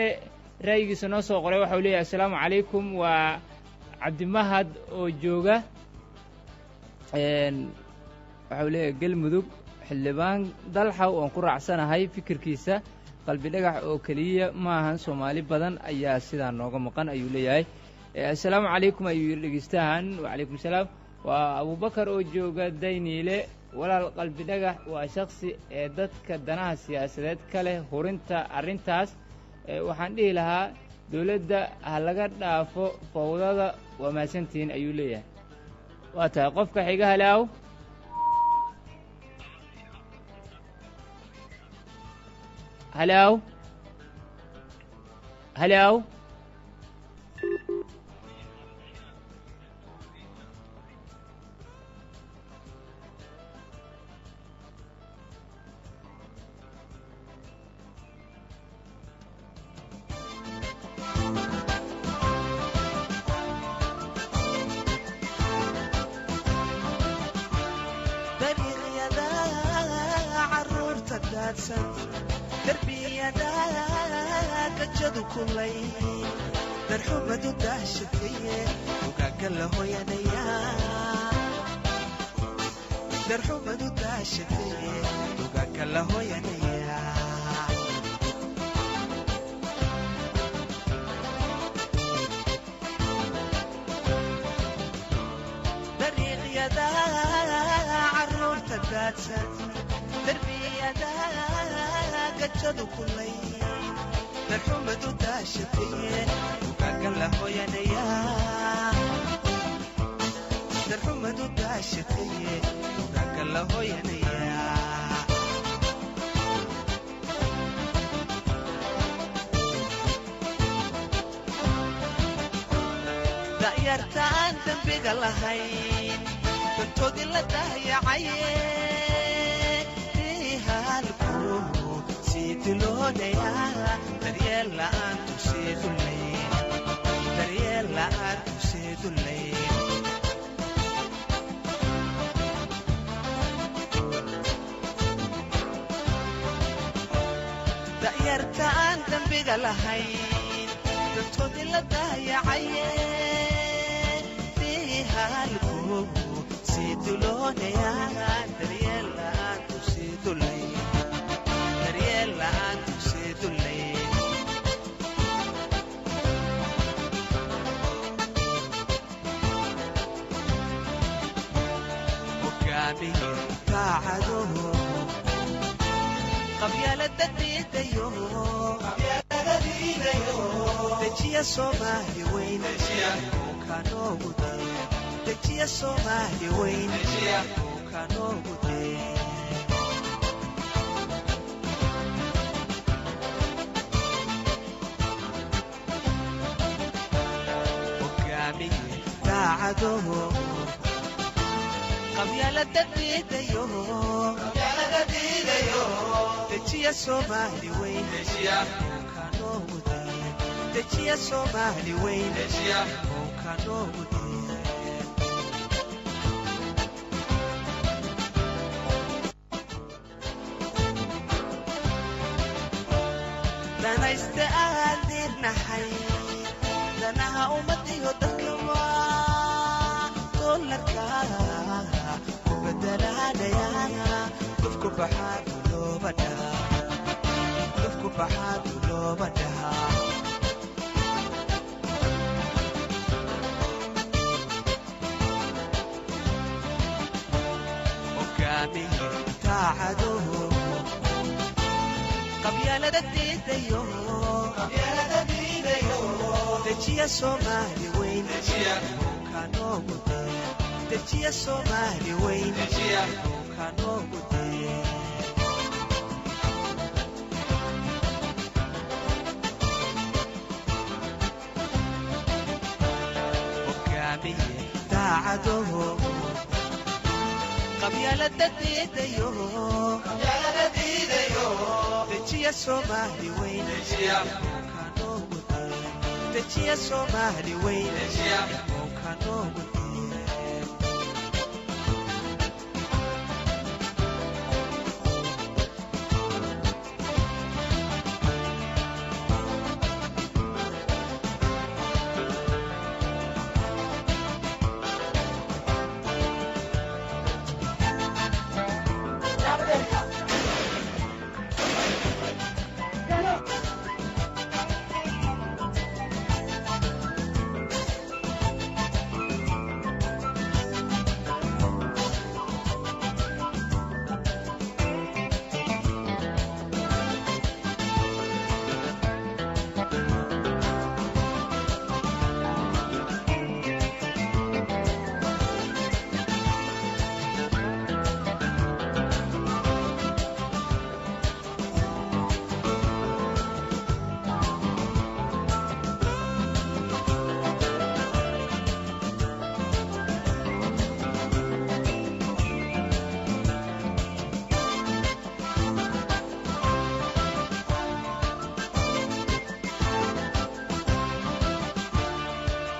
ra'yigiisa noo soo qoray waxa uu leeyahay: "Assalaamu calaykum, waa Cabdimahad oo jooga," waxa uu leeyahay, "Galmudug. Xildhibaan Dalxa oon ku raacsanahay fikirkiisa. Qalbi Dhagax oo keliya maahan, Soomaali badan ayaa sidaa nooga maqan," ayuu leeyahay. "Assalaamu calaykum," ayuu yidhi dhegeystahan. Wacalaykum salaam. "Waa Abubakar oo jooga Dayniile. Walaal, Qalbi Dhagax waa shaksi ee dadka danaha siyaasadeed ka leh hurinta arrintaas. Waxaan dhihi lahaa dowladda ha laga dhaafo fawdada. Waa mahadsantihiin," ayuu leeyahay. Waa tahay, qofka xiga. Hello, hello, hello. Dariiqyada caruurta daadsan, darbiyada gajadu kulay, darxumadu daashataye, ugaga la hoyanaya. Darxumadu daashataye, ugaga la hoyanaya. Dariiqyada caruurta daadsan, darbiyada gajadu kulay, darxumadu daashataye, ugaga la hoyanaya. Darxumadu daashataye, ugaga la hoyanaya. Da'yarta aan dembiga lahayn, dantoodii la dayacaye, halku sii diloonaya, daryeel la'aantu sii dullay, daryeel la'aantu sii dullay. Da'yarta aan dembiga lahayn, dantoodii la dayacaye, halku sii duloonaya, daryeel la'aantu sii dullay, daryeel la'aantu sii dullay. Hogaamiye daacaduhu qabyaalada diidayo, dejiya Soomaali weyn kanoogu dee, dejiya Soomaali weyn kanoogu dee. Hogaamiye daacaduhu qabyaalada diidayo, dejiya Soomaali weyn. noogu dee, dejiya Soomaali weyn oonka noogu dee. Danayste aan diirnahay danaha ummadiyo dadka waa doolarka ku bedelanaya, dufku baxaa dulooba dhaha, dufku baxaa dulooba dhaha. Hogaamiye taacaduhu qabyaalada diidayo, dejiya Soomaali weyn oonka noogu dee, dejiya Soomaali weyn oonka noogu dee. Hogaamiye daacaduhu qabyaalada diidayo, dejiya Soomaali weyn oonka noogu dee, dejiya Soomaali weyn oonka noogu dee.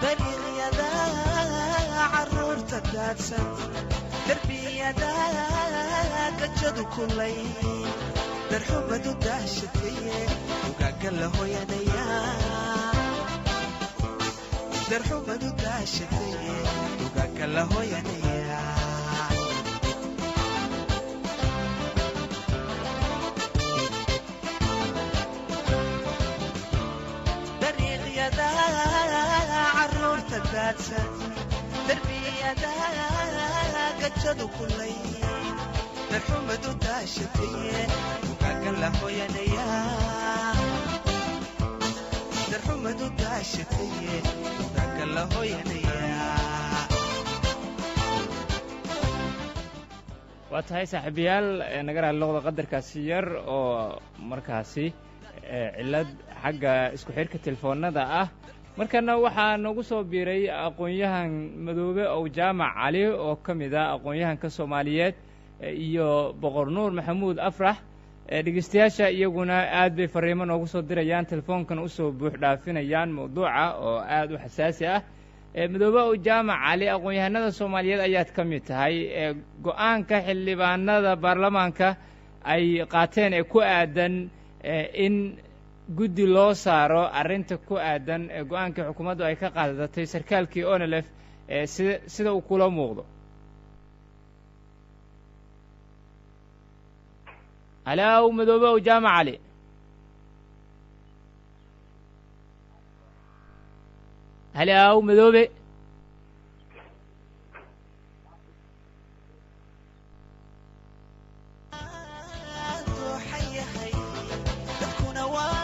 Dariiqyada caruurta daadsan, darbiyada gajadu kulay, darxumadu daashataye ugaaga la hoyanaya, darxumadu daashataye ugaaga la hoyanaya. Dariiqyada caruurta daadsan, darbiyada gajadu kulay, darxumadu daashataye ugaaga la hoyanaya, darxumadu daashataye ugaaga la hoyanaya. Waa tahay saaxiibayaal, naga raali noqda qadarkaasi yar oo markaasi cillad xagga isku xidhka telefoonada ah. Markana waxaa noogu soo biiray aqoon-yahan Madoobe Ow Jaamac Cali oo ka mid ah aqoon-yahanka Soomaaliyeed iyo Boqor Nuur Maxamuud Afrax. Dhegeystayaasha iyaguna aad bay fariimo noogu soo dirayaan, telefoonkan usoo buux dhaafinayaan mawduuca oo aad u xasaasi ah. Madoobe Ow Jaamac Cali, aqoon-yahanada Soomaaliyeed ayaad ka mid tahay. Go-aanka xildhibaanada baarlamaanka ay qaateen ee ku aadan in guddi loo saaro arrinta ku aadan go-aankii xukuumaddu ay ka qaadatay sarkaalkii ONLF, sida uu kula muuqdo? Halaaw, Madoobe Ow Jaamac Cali. Halaaw, Madoobe. Dooxan yahay dadkuna waa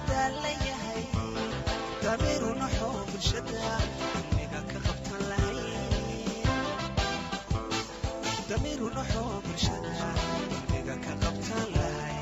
daalan yahay, damiiru naxoo bulshada dulmiga ka qabtan lahay, damiiru naxoo bulshada dulmiga ka qabtan lahay.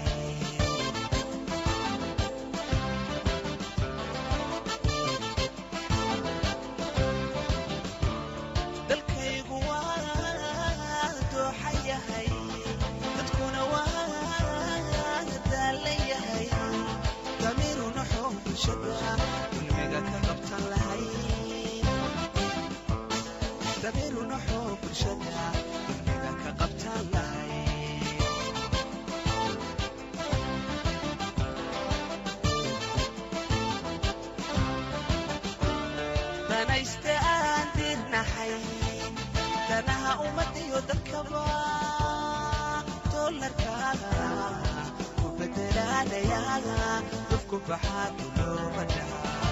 doonayaa, dufku baxaa dulooba dhahaa,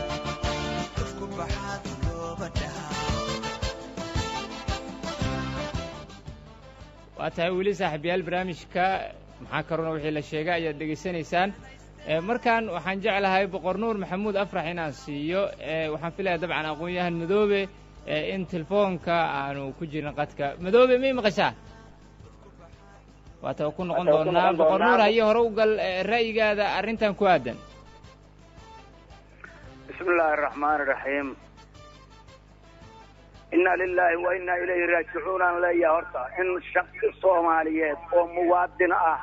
dufku baxaa dulooba dhahaa. Waa tahay weli, saaxiibayaal, barnaamijka Maxaa Karuna Wixii La Sheegay ayaad dhegaysanaysaan. Markan waxaan jeclahay Boqor Nuur Maxamuud Afrax inaan siiyo. Waxaan filaya dabcan aqoon-yahan Madoobe in telefoonka aanu ku jirin qadka. Madoobe, may maqashaa? Waata ku noqon doonaa. Boqor Nuur, haye, hore u gal ra'yigaada arrintan ku aadan. Bismi illaahi araxmaan iraxiim. Inna lilaahi wa inna ilayhi raajicuun aan leeyahay. Horta in shaksi Soomaaliyeed oo muwaadin ah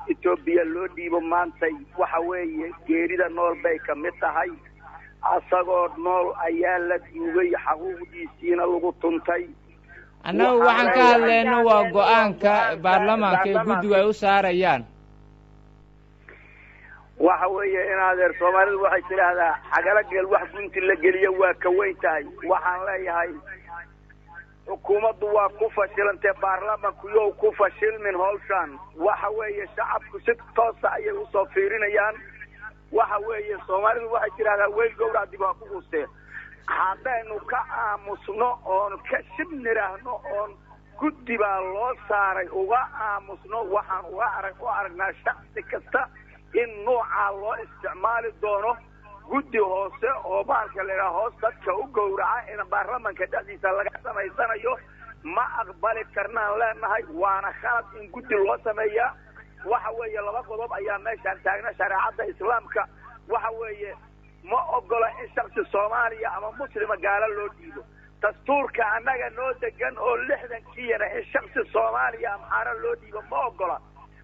Etoobiya loo dhiibo maantay, waxa weeye geerida nool bay ka mid tahay. Asagoo nool ayaa la duugay, xaquuqdiisiina lagu tuntay. Annagu waxaan ka hadlayno waa go-aanka baarlamaanka ee guddigu ay u saarayaan. Waxa weeye in adeer, Soomaalidu waxay tidhaahdaa xagala geel wax gunti la geliyo waa ka weyn tahay. Waxaan leeyahay xukuumaddu waa ku fashilantee, baarlamanku yow ku fashilmin hawshan. Waxa weeye shacabku si toosa ayay usoo fiirinayaan. Waxa weeye Soomaalidu waxay tidhahdaa weyl gowrac dib waa ku quustee. Haddaynu ka aamusno oon ka shib nidhaahno oon guddi baa loo saaray uga aamusno, waxaan uga arag u aragnaa shaksi kasta in nuucaa loo isticmaali doono, guddi hoose oo bahalka la idhaha hoos dadka u gowraca in baarlamanka dhexdiisa laga samaysanayo. Ma aqbali karnaan leenahay, waana khalad in guddi loo sameeyaa. Waxa weeye laba qodob ayaa meeshaan taagna. Shareecadda Islaamka waxa weeye ma ogola in shaksi Soomaaliya ama Muslima gaalo loo dhiibo. Dastuurka annaga noo degan oo 60-kiiyana in shaksi Soomaaliya Amxaaro loo dhiibo ma ogola.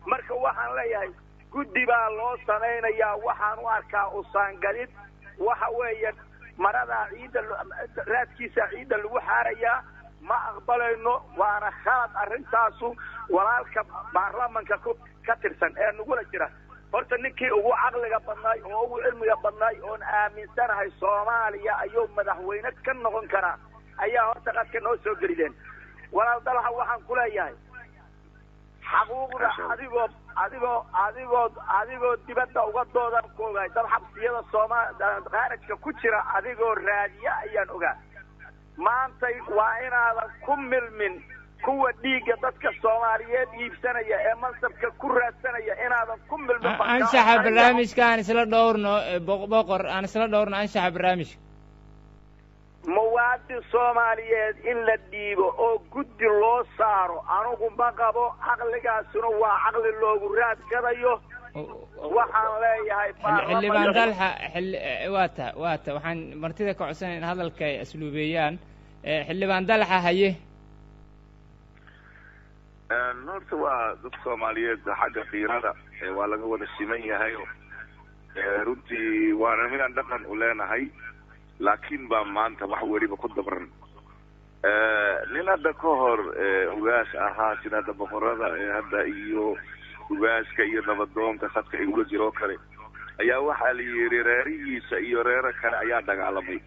Marka waxaan leeyahay guddi baa loo samaynayaa, waxaan u arkaa usaangalid. Waxa weeye maradaa ciidda raadkiisa ciidda lagu xaarayaa, ma aqbalayno, waana khalad arrintaasu. Walaalka baarlamanka ka tirsan ee nagula jira, horta ninkii ugu caqliga badnaay oo ugu cilmiga badnaay oon aaminsanahay Soomaaliya ayuu madaxweyne ka noqon karaa ayaa horta qadka noo soo gelideen. Walaal Dalxa, waxaan ku leeyahay xaquuqda adigoo dibadda uga doodan ku ogahay, dad xabsiyada Sooma khaarajka ku jira adigoo raadiya ayaan ogaa. Maantay waa inaadan ku milmin kuwa dhiigga dadka Soomaaliyeed iibsanaya ee mansabka ku raadsanaya, inaadan ku milmin. Anshaxa barnaamijka aan isla dhowrno, Boqor, aan isla dhowrno anshaxa barnaamijka. Muwaadin Soomaaliyeed in la dhiibo oo guddi loo saaro anigu ma qabo. Caqligaasuna waa caqli loogu raad gadayo. Waxaan leeyahay Xildhibaan Dalxa, waa ta waxaan martida ka codsanaya in hadalka ay asluubeeyaan. Xildhibaan Dalxa, haye. Horta waa dad Soomaaliyeed xagga fiirada waa laga wada siman yahay. Runtii waana midaan dhaqan u leenahay, laakiin baa maanta wax weliba ku dabran. Nin hadda ka hor ugaas ahaa, sida hadda boqorada hadda iyo ugaaska iyo nabadoonka khadka igula jiroo kale, ayaa waxaa la yidhi reerihiisa iyo reero kale ayaa dagaalamay.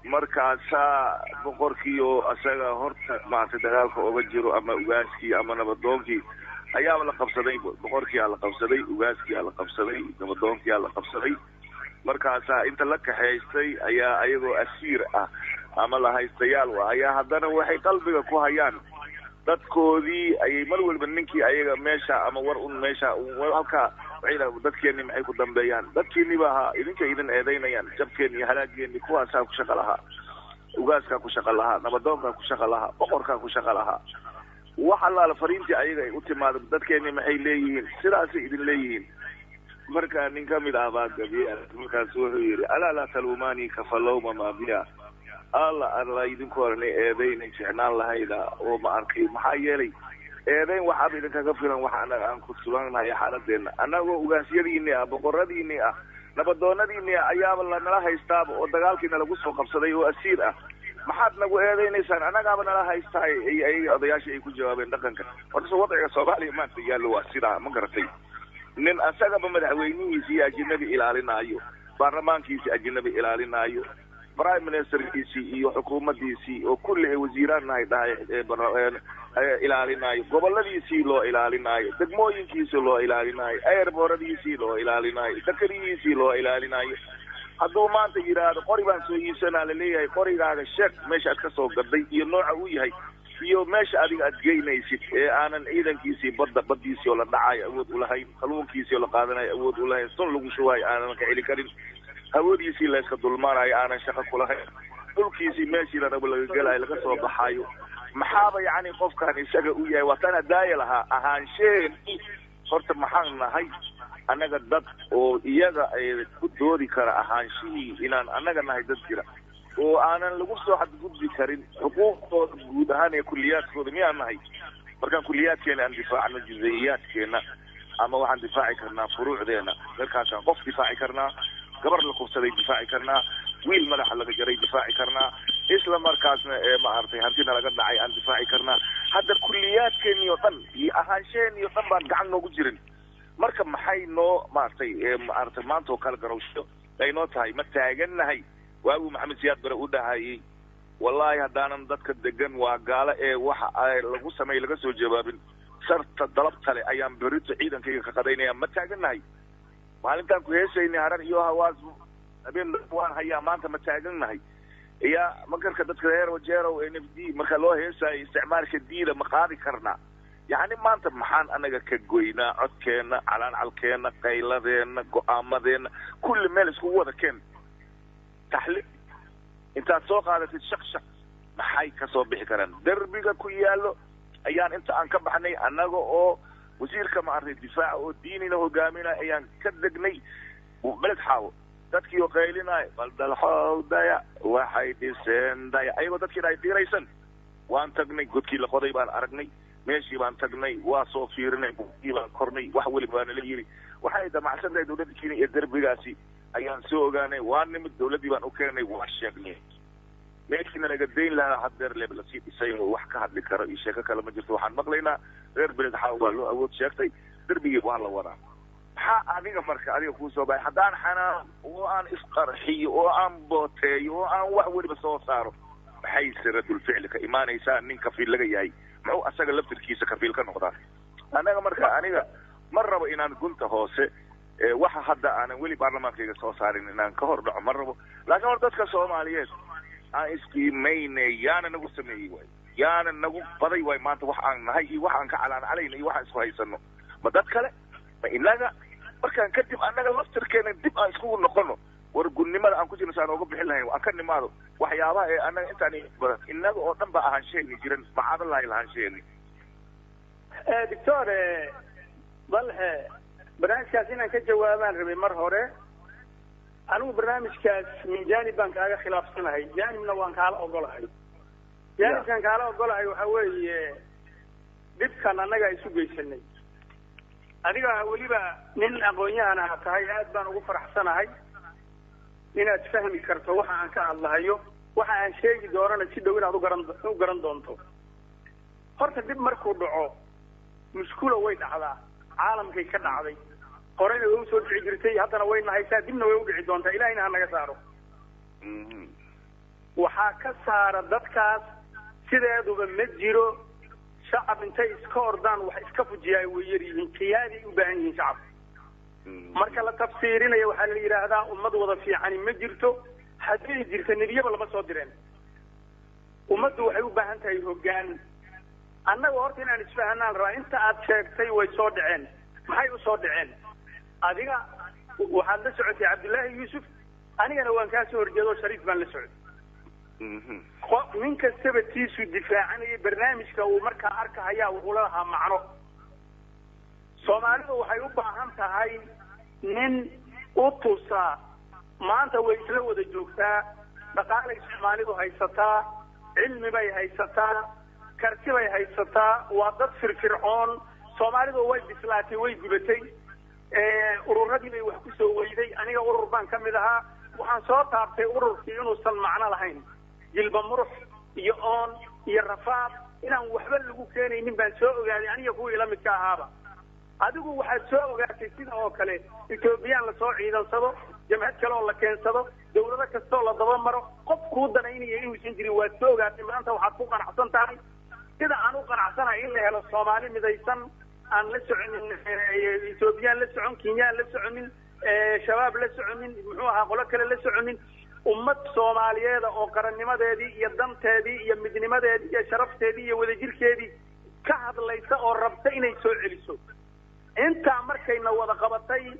Markaasaa boqorkiioo asaga horta maaragtay dagaalka oga jiro ama ugaaskii ama nabadoonkii ayaaba la qabsaday. Boqorkiiaa la qabsaday, ugaaskiiaa la qabsaday, nabadoonkiiaa la qabsaday. Markaasaa inta la kaxaystay ayaa ayagoo asiir ah ama la haystayaal ah ayaa haddana waxay qalbiga ku hayaan dadkoodii ayay mar waliba ninkii ayaga meesha ama war un meesha halkaa waxay yidhaha dadkeeni maxay ku dambeeyaan? Dadkiini ba ahaa idinka idin eedaynayaan jabkeeni iyo halaageeni. Kuwaasaa ku shaqa lahaa, ugaaskaa ku shaqa lahaa, nabadoonkaa ku shaqa lahaa, boqorkaa ku shaqa lahaa. Wax allaala fariintii ayaga ay u timaado, dadkeeni maxay leeyihiin, sidaasay idin leeyihiin. Marka nin ka mid ah baa gabiye, markaas wuxuu yidhi: "Alaa laa taluumaanii kafalowma maabiya." Alla alla, idinku oranay eedaynay jecnaan lahayda oo ma arkay, maxaa yeelay eedayn waxaaba idinkaga filan waxa annaga aan ku sugannahay xaaladeena. Annagoo ugaasyadiini ah, boqoradiini ah, nabadoonadiini ah ayaaba lanala haystaaba oo dagaalkiina lagu soo qabsaday oo asiir ah. Maxaad nagu eedaynaysaan? Annagaaba nala haystaay. Ayaga odayaashii ay ku jawaabeen dhaqanka. Horta wadciga Soomaaliya maanta yaallo waa sidaa, ma garatay? Nin asagaba madaxweynihiisi iyo ajinabi ilaalinaayo, baarlamaankiisi ajinabi ilaalinaayo. Prime ministerkiisii iyo xukuumaddiisii oo kulli ay wasiiraannahay dhahay ilaalinaayo, goboladiisii loo ilaalinaayo, degmooyinkiisii loo ilaalinaayo, airbooradiisii loo ilaalinaayo, dakarihiisii loo ilaalinaayo. Hadduu maanta yidhaahdo qori baan soo iibsanaa, laleeyahay qorigaaga sheeg meesha aad ka soo gaday iyo nooca uu yahay iyo meesha adiga aad geynaysid, ee aanan ciidankiisii badda baddiisii oo la dhacayo awood ulahayn, kalluunkiisii oo la qaadanayo awood ulahayn, sun lagu shubayo aanan ka celi karin, hawadiisii layska dulmaanayo aanan shaqo kulahayn, dhulkiisii meeshii la rabo laga gelayo laga soo baxayo. Maxaaba yacni qofkan isaga u yahay? Waa tan hadaaya lahaa ahaansheen. Horta maxaan nahay annaga dad oo iyaga ay ku doodi kara ahaanshihii inaan annaga nahay dad jira oo aanan lagu soo xadgudbi karin xuquuqdooda guud ahaan ee kuliyaadkooda? Miyaan nahay? Markaan kuliyaadkeena aan difaacno, juza'iyaadkeena, ama waxaan difaaci karnaa furuucdeena, markaasaan qof difaaci karnaa, gabar la kufsaday difaaci karnaa, wiil madaxa laga jaray difaaci karnaa, isla markaasna ee maaragtay hantina laga dhacay aan difaaci karnaa. Hadda kuliyaadkeeni oo dhan iyo ahaansheeni oo dhan baan gacan noogu jirin. Marka maxay noo maaragtay maaragtay maanta oo kale garowsho ay noo tahay? Ma taagannahay waaguu Maxamed Siyaad Bare u dhahayay, "Wallaahi haddaanan dadka degan waa gaalo ee waxa ay lagu sameey laga soo jawaabin, sarta dalabtale ayaan berito ciidankayga ka qadaynaya"? Ma taagannahay maalintaan ku heesaynay Harar iyo Hawaas habeen waan hayaa? Maanta ma taagannahay iya makarka dadka reer Wajeerow NFD marka loo heesaayo isticmaalka diida? Ma qaadi karnaa? Yacni maanta maxaan anaga ka goynaa codkeenna, calaancalkeenna, qayladeenna, go-aamadeenna kulli meel iskugu wada keen, taxliil intaad soo qaadatid shaq shaq, maxay kasoo bixi karaan? Derbiga ku yaallo ayaan inta aan ka baxnay, annaga oo wasiirka maaragtay difaaca oo diinina hogaaminaya ayaan ka degnay Beled Xaawo, dadkii oo qaylinaayo, "Bal dalxow daya, waxay dhiseen daya," ayagoo dadkiina ay diiraysan. Waan tagnay, godkii la qoday baan aragnay, meeshii baan tagnay, waa soo fiirinay, buugii baan kornay, wax weliba baa nala yiri waxay damacsan tahay dowladda Kenya iyo derbigaasi ayaan soo ogaanay. Waa nimid, dowladdii baan u keenay, waa sheegnay. Meeshiina laga dayn lahaa haddeer leeb lasii dhisay oo wax ka hadli karo iyo sheeko kale ma jirto. Waxaan maqlaynaa reer Beled Xaaw waa loo awood sheegtay, derbigii waa la wadaa. Maxaa adiga marka adiga kuu soo baxay? Haddaan xanaano oo aan isqarxiyo oo aan booteeyo oo aan wax weliba soo saaro, maxay siradulficli ka imaanaysaa? Nin kafiil laga yahay muxuu asaga laftirkiisa kafiil ka noqdaa? Annaga marka aniga ma rabo inaan gunta hoose waxa hadda aanan weli baarlamaankayga soo saarin inaan ka hor dhaco, ma rabo. Laakiin hor dadka Soomaaliyeed aan isqiimayne, yaana nagu sameeyey waay, yaana nagu baday waay. Maanta wax aan nahay iyo wax aan ka calaan calayna iyo waxaan isku haysano, ma dad kale ma inaga? Markaan kadib annaga laftirkeena dib aan iskugu noqono, war gunnimada aan ku jirno si aan ooga bixin lahayn, aan ka nimaado waxyaabaha ee annaga intaan badan innaga oo dhan ba ahaansheeni jiran macaadalahi lahaansheeni. Doctor Dalxe, barnaamijkaas inaan ka jawaabaan rabay mar hore. Anigu barnaamijkaas min jaanib baan kaaga khilaafsanahay, jaanibna waan kaala ogolahay. Jaanibkaan kaala ogolahay waxa weeye dhibkan annaga isu geysanay. Adiga weliba nin aqoon-yahan aha tahay, aad baan ugu faraxsanahay inaad fahmi karto waxa aan ka hadlahayo, waxa aan sheegi doonana si dhow inaad ugaran doonto. Horta dhib markuu dhaco, mushkula way dhacdaa, caalamkay ka dhacday, horeyna way usoo dhici jirtay, haddana way nahaysaa, dibna way udhici doontaa. Ilahayna ha naga saaro. Waxaa ka saara dadkaas sideeduba ma jiro shacab intay iska ordaan wax iska fujiyaay, way yar yihiin. Qiyaaday u baahan yihiin shacabka. Marka la tafsiirinayo waxaa la yidhaahdaa ummad wada fiicani ma jirto, hadday jirta nebiyaba lama soo direen. Ummaddu waxay u baahan tahay hoggaan. Annaga horta inaan isfahanaan rabaa. Inta aad sheegtay way soo dhaceen. Maxay usoo dhaceen? Adiga waxaad la socotay Cabdullaahi Yuusuf, anigana waan kaa soo horjeedo, Shariif baan la socday. Nin kastaba tiisuu difaacanayay, barnaamijka uu markaa arkahayaa wuxuu la lahaa macno. Soomaalidu waxay u baahan tahay nin u tusaa. Maanta way isla wada joogtaa, dhaqaalay Soomaalidu haysataa, cilmi bay haysataa, karti bay haysataa, waa dad firfircoon. Soomaalidu way bislaatay, way gubatay, ururadii bay wax ku soo weyday. Aniga urur baan ka mid ahaa, waxaan soo taabtay ururkii inuusan macno lahayn, jilba murux iyo oon iyo rafaad inaan waxba lagu keenaynin baan soo ogaaday, aniga kuwii la midka ahaaba. Adigu waxaad soo ogaatay sida oo kale Etoobiyaan lasoo ciidansado. Jamhad kale oo la keensado, dawlado kastoo la daba maro, qof kuu danaynaya inuusan jirin waad soo ogaatay. Maanta waxaad ku qanacsan tahay sida aan u qanacsanahay in la helo Soomaali midaysan, aan la soconin Etoobiyaan, la socon Kenyaan, la soconin Shabaab, la soconin muxuu ahaa qolo kale, la soconin ummad Soomaaliyeeda oo qarannimadeedii iyo danteedii iyo midnimadeedii iyo sharafteedii iyo wadajirkeedii ka hadlaysa oo rabta inay soo celiso. Intaa markayna wada qabatay,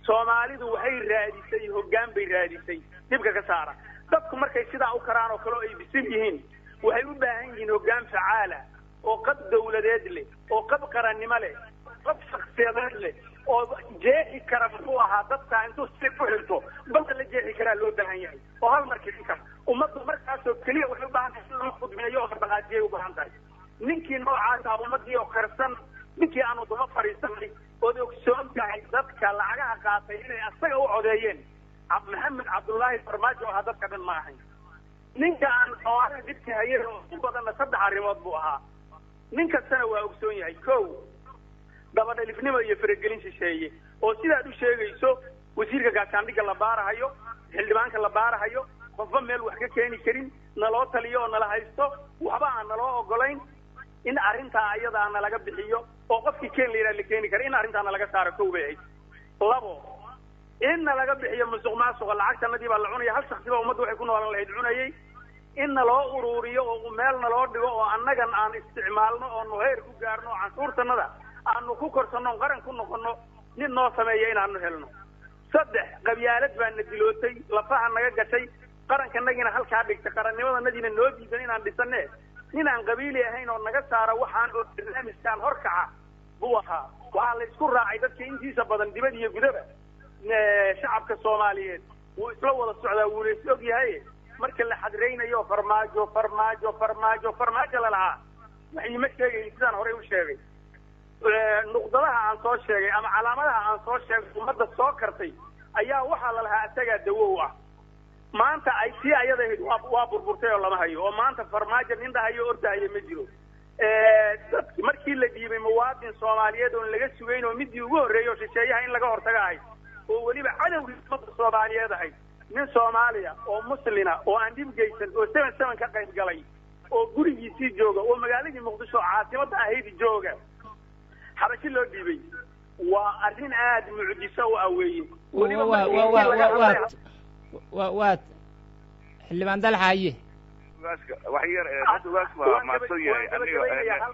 Soomaalidu waxay raadisay hoggaan bay raadisay dhibka ka saara. Dadku markay sidaa u karaan oo kale oo ay bisil yihiin, waxay u baahan yihiin hoggaan facaala oo qab dawladeed leh, oo qab qarannimo leh, qab shaksiyadeed leh, oo jeexi kara muxuu ahaa dadka intuu si ku xirto badda la jeexi karaa loo baahan yahay, oo hal mar kicin kara ummaddu. Markaasoo keliya waxay u baahan tahay in loo khudmeeyo oo dhaqaajiyay u baahan tahay. Ninkii noocaas ah, ummaddii oo karsan, ninkii aanu daba fadhiisanay, ood ogsoon tahay dadka lacagaha qaatay inay asaga u codeeyeen, Maxamed Cabdullaahi Farmaajo ahaa, dadka dhan ma ahayn. Ninka aan xoolaha dhibka hayeen oo u badanna saddex arrimood buu ahaa, nin kastana waa ogsoon yahay. Kow, dabadhalifnimo iyo faragelin shisheeye oo sidaad u sheegayso wasiirka gaashaandhigga la baarahayo, xildhibaanka la baarahayo, qofba meel wax ka keeni karin, naloo taliyo oo nala haysto, waxba aan naloo ogolayn in arrintaa ayadaa nalaga bixiyo oo qofkii keen la yidhaha la keeni kara, in arrintaa nalaga saaro, kow bay ahayd. Labo, in nalaga bixiyo musuq maasuqa, lacagtanadii baa la cunaya, hal shaksi baa ummadda waxay ku noolan lahayd cunayay, in naloo uruuriyo oo meel naloo dhigo oo annagan aan isticmaalno oo nu heer ku gaarno oo canshuurtanada aanu ku korsanno, qaran ku noqono, nin noo sameeya inaanu helno. Saddex, qabyaalad baa na dilootay, lafaha naga gashay, qarankanagiina halkaa dhigtay, qarannimadanadiina noo diidan inaan dhisane, nin aan qabiili ahayn oo naga saara waxaan oo barnaamijkaan horkaca buu ahaa. Waxaa la isku raacay dadka intiisa badan, dibad iyo gudaba, shacabka Soomaaliyeed wuu isla wada socdaa, wuuna is og yahay. Marka la xadraynayo Farmaajo, Farmaajo, Farmaajo, Farmaajo lalahaa, wax iima sheegayn. Sidaan horey u sheegay, nuqdadaha aan soo sheegay ama calaamadaha aan soo sheegay ummadda soo kartay ayaa waxaa la lahaa isagaa dawow ah. Maanta ay tii ayada ahayd waa burburtay oo lama hayo, oo maanta Farmaajo nin dhahayo ordahaya ma jiro. Dadki markii la dhiibay muwaadin Soomaaliyeed oon laga sugayn oo midii ugu horreeyay oo shisheeyaha in laga hortaga ahayd, oo weliba cadowgii ummadda Soomaaliyeed ahayd, nin Soomaaliya oo muslina oo aan dhib geysan oo 7/7 ka qayb galay oo gurigiisii jooga oo magaaladii Muqdisho caasimadda ahayd jooga, Xabashi loo dhiibay, waa arrin aada mucjiso u ah weeye. Weliba Waa xildhibaan Dalxa, haye. Wax yar, ugaas waa mahadsan yahay aniga.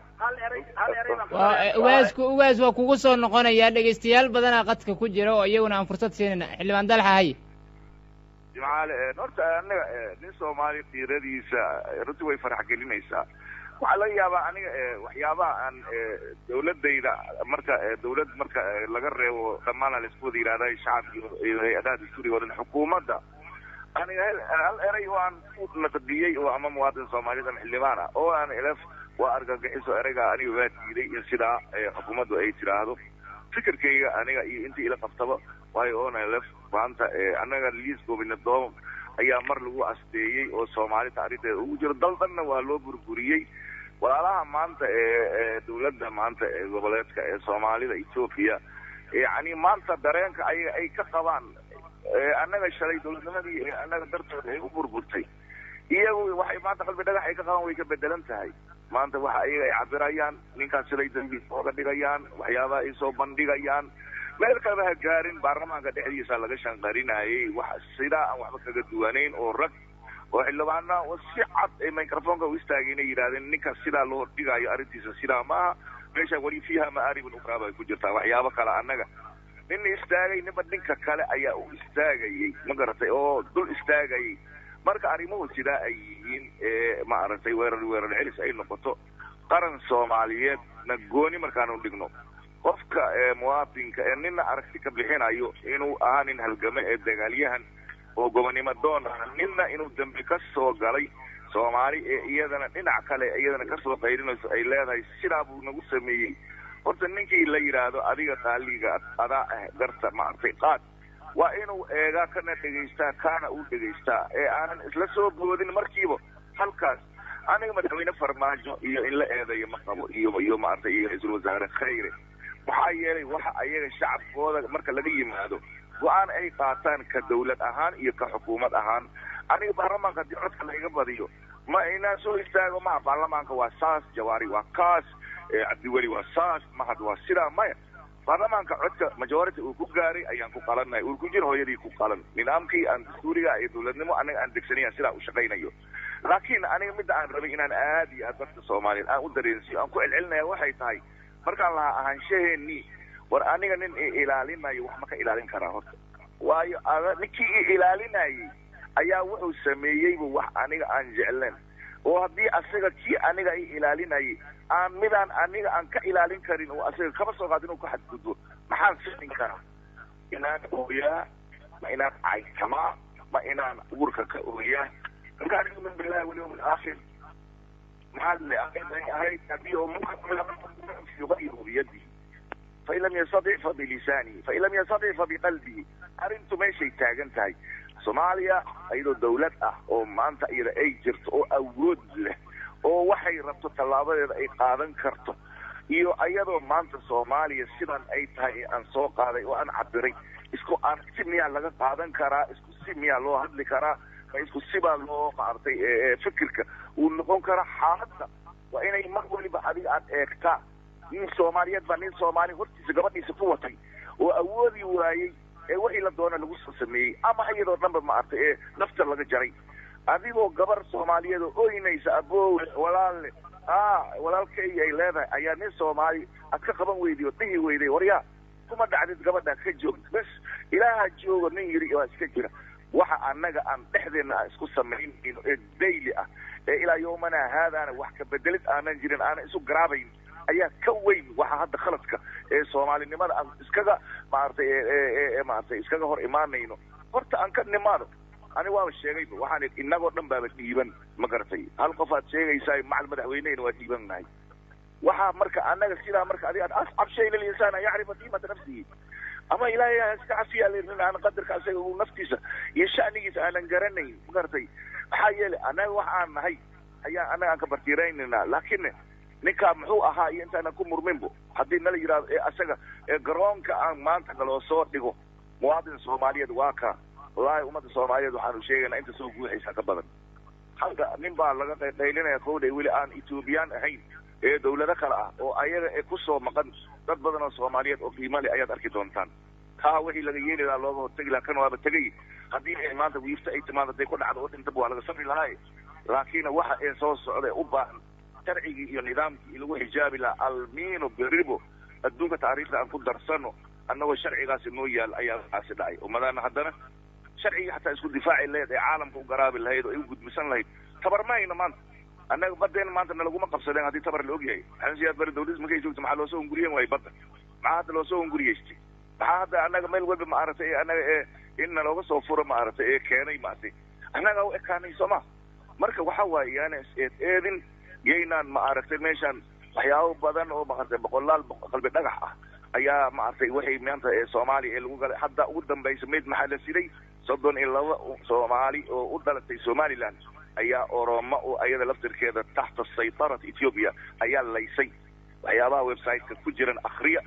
Ugaasku, ugaas waa kugu soo noqonayaa. Dhegaystayaal badanaa qadka ku jira oo iyaguna aan fursad siinayna. Xildhibaan Dalxa, haye. Jimcaale, horta aniga nin Soomaali qiiradiisa runtii way farax gelinaysaa. Waxaa laga yaabaa aniga waxyaabaha aan dawladayda, marka dawlad marka laga reebo dhammaana laisku wada yidhahda shacab iyo hay-adaha dastuuriga o dhan, xukuumadda aniga hal erey oo aan ku naqdiyey oo ama muwaadin Soomaaliyeed ama xildhibaan ah oo aan elef waa argagixiso, ereyga aniga waa diiday in sidaa xukuumaddu ay tiraahdo. Fikirkayga aniga iyo intii ila qabtaba, waayo ONLF maanta annaga liis gobinadoom ayaa mar lagu asteeyey oo Soomaali taariikhdeeda ugu jiro, dal dhanna waa loo burburiyey. Walaalaha maanta ee dawladda maanta ee goboleedka ee Soomaalida Etoobiya, yacni maanta dareenka ayaga ay ka qabaan annaga shalay dawladnimadii annaga dartooda ay u burburtay, iyagu waxay maanta qalbi dhagax ay ka qabaan way ka bedelan tahay. Maanta waxa ayaga ay cabirayaan ninkaas siday dambiis ooga dhigayaan, waxyaabaha ay soo bandhigayaan, meel kaleba ha gaarin, baarlamaanka dhexdiisa laga shanqarinayay wax sidaa aan waxba kaga duwanayn oo rag oo xildhibaana oo si cad ay microfonka u istaageen ay yidhahdeen ninkaas sidaa loo dhigayo arrintiisa sidaa maaha, meesha weli fiiha ma'aaribun ukhraa bay ku jirtaa. Waxyaabo kale annaga nin istaagay, ninba ninka kale ayaa u istaagayay, ma garatay, oo dul istaagayay. Marka arrimuhu sidaa ay yihiin, ma aragtay, weerar weerar celis ay noqoto qaran Soomaaliyeed na gooni markaanu dhigno, qofka muwaadinka ee nina aragti ka bixinayo inuu ahaa nin halgame ee dagaalyahan oo gobonimo doon ah, ninna inuu dambi ka soo galay Soomaali ee iyadana dhinac kale iyadana kasoo qaylinayso ay leedahay sidaa buu nagu sameeyey. Horta ninkii la yidhaahdo adiga qaaliga adaa ah garta, maaragtay, qaad, waa inuu eegaa kana dhegaystaa kaana uu dhegaystaa ee aanan isla soo boodin markiiba halkaas. Aniga madaxweyne Farmaajo iyo in la eedayo ma qabo, iyo maaragtay iyo ra-iisul wasaare Khayre, maxaa yeelay waxa ayaga shacabkooda marka laga yimaado Go-aan ay qaataan ka dawlad ahaan iyo ka xukuumad ahaan. Aniga baarlamaanka haddii codka laiga badiyo, ma inaan soo istaago maha. Baarlamaanka waa saas, Jawaari waa kaas, Cabdiweli waa saas, Mahad waa sidaa. Maya, baarlamaanka codka majority uu ku gaaray ayaan ku qalannahay. Uu ku jir hooyadii ku qalan nidaamkii aan dastuuriga iyo dawladnimo aniga aan degsanaya sidaa u shaqaynayo. Laakiin aniga midda aan rabay inaan aad iyo aad dadka Soomaaliyeed aan u dareensiyo, aan ku celcelinaya, waxay tahay markaan lahaa ahaanshaheennii. War aniga nin i ilaalinayo wax ma ka ilaalin karaa horta? Waayo, ninkii i ilaalinayay ayaa wuxuu sameeyeyba wax aniga aan jeclen, oo haddii asaga kii aniga i ilaalinayay aan midaan aniga aan ka ilaalin karin oo asaga kaba soo qaad inuu ka xadgudbo, maxaan samayn karaa? Inaan ooyaa? Ma inaan caytamaa? Ma inaan uurka ka ooyaa? Marka aniga min billahi walyawm alaakhir, maxaa le ahayd haddii oo yugayiru biyadihi, fain lam yastatic fa bilisaanihi, fain lam yastatic fa biqalbihi. Arrintu meeshay taagan tahay, Soomaaliya iyadoo dawlad ah oo maanta iyada ay jirto oo awood leh oo waxay rabto tallaabadeeda ay qaadan karto, iyo iyadoo maanta Soomaaliya sidan ay tahay ee aan soo qaaday oo aan cabiray, isku aragti miyaa laga qaadan karaa? Isku si miyaa loo hadli karaa? Ma isku sibaa loo maaragtay fikirka uu noqon karaa? Xaaladda waa inay mar waliba adiga aad eegtaa. Nin Soomaaliyeed baa nin Soomaali hortiisa gabadhiisa ku watay oo awoodi waayey ee wixii la doona lagu soo sameeyey, ama iyadoo dhanba maaragtay ee nafta laga jaray. Adigoo gabar Soomaaliyeed oo oynaysa, aboowe, walaalle, walaalkay ay leedahay, ayaa nin Soomaali aad ka qaban weyday oo dhihi weyday, "Waryaa, kuma dhacdid, gabadha ka joog." Bes, Ilaaha joogo nin yiri waa iska jira. Waxa annaga aan dhexdeena aan isku samaynayno ee daily ah ee ilaa yowmana haadaana wax ka bedelid aanan jirin, aanan isu garaabayn, ayaa ka weyn waxa hadda khaladka ee Soomaalinimada aan iskaga maaragtay maaragtay iskaga hor imaanayno. Horta aan ka nimaado. Ani waaba sheegayba, waxaan idhi innagoo dhan baaba dhiiban. Ma garatay? Hal qof aad sheegaysaa, macal madaxweynehina waa dhiibannahay. Waxaa marka annaga sidaa marka adiga ascab shay lilinsaan an yacrifa qiimata nafsihi, ama Ilaahay ha iska cafiya nin aan qadarka asaga uu naftiisa iyo sha'nigiisa aanan garanayn. Ma garatay? Maxaa yeelay, annaga wax aan nahay ayaa annaga aan ka bartiiraynaynaa. Laakiin ninkaa muxuu ahaa iyo intaanan ku murminbo, haddii nala yidhahdo ee asaga ee garoonka aan maanta naloo soo dhigo muwaadin Soomaaliyeed, waa ka wallaahi ummadda Soomaaliyeed waxaanu sheegaynaa inta soo guuxaysa ka badan. Halka nin baa laga qaylinaya kowdhay, weli aan Ethoobiyan ahayn ee dawlado kale ah oo ayaga ee kusoo maqan dad badan oo Soomaaliyeed oo qiimo leh ayaad arki doontaan. Taa wixii laga yeeli lahaa, looga hortegi lahaa, kan waaba tegay. Haddii ay maanta wiifta ay timaado, hadday ku dhacdo oo dhintaba, waa laga sabri lahaa. Laakiin waxa ee soo socda u baahan sharcigii iyo nidaamkii lagu xijaabi lahaa almiino beribo adduunka taariikhda aan ku darsano annagoo sharcigaasi noo yaal ayaa waxaasi dhacay. Ummadaana haddana sharcigii xataa isku difaaci lahayd ee caalamka u garaabi lahayd oo ay u gudbisan lahayd tabar ma hayno maanta. Annaga badeena maanta nalaguma qabsadeen haddii tabar la ogyahay. Maxamed Siyaad Bari dawladdiis markay joogto, maxaa loosoo hunguriyen waayey badda? Maxaa hadda loosoo hunguriyeystay? Maxaa hadda annaga meel walba maaragtay annaga ee in nalooga soo furo maaragtay ee keenay? Maaragtay annaga u ekaanay sooma? Marka waxa waaye, yaana is eed eedin yaynaan maaragtay meeshaan waxyaabo badan oo maaragtay boqolaal qalbi dhagax ah ayaa maaragtay waxay maanta ee Soomaaliya ee lagu galay. Hadda ugu dambaysa mayd maxaa la siday? 32 Soomaali oo u dhalatay Somaliland ayaa Oromo oo ayada laftirkeeda taxta saytarat Ethiopia ayaa laysay. Waxyaabaha website-ka ku jiran akhriya,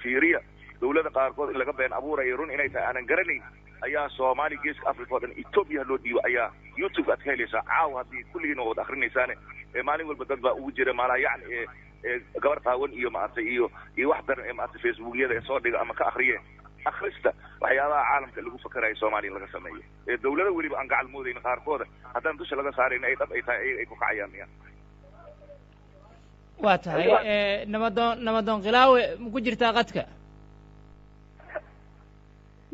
fiiriya. Dawlada qaarkood in laga been abuurayo, run inay tahay aanan garanayn, ayaa Soomaali geeska Africa oo dhan Ethiopia loo dhiibo ayaa YouTube aad ka helaysaa caawa haddii kulligiin wad akrinaysaane. Ee maalin walba dad baa ugu jira maalaha, yacni ee gabar qaawan iyo maaragtay iyo wax daran ee maaragtay Facebookyada ee soo dhiga ama ka akriye. Akhrista waxyaabaha caalamka lagu fakerayo Soomaaliya in laga sameeyo ee dawlado weliba aan gacal moodayn qaarkooda haddaan dusha laga saarayn ay dhab ay tahay ayaga ay ku kacayaan ya. Waa tahay. Nabadoon, Nabadoon Khilaawe, ma ku jirtaa qadka?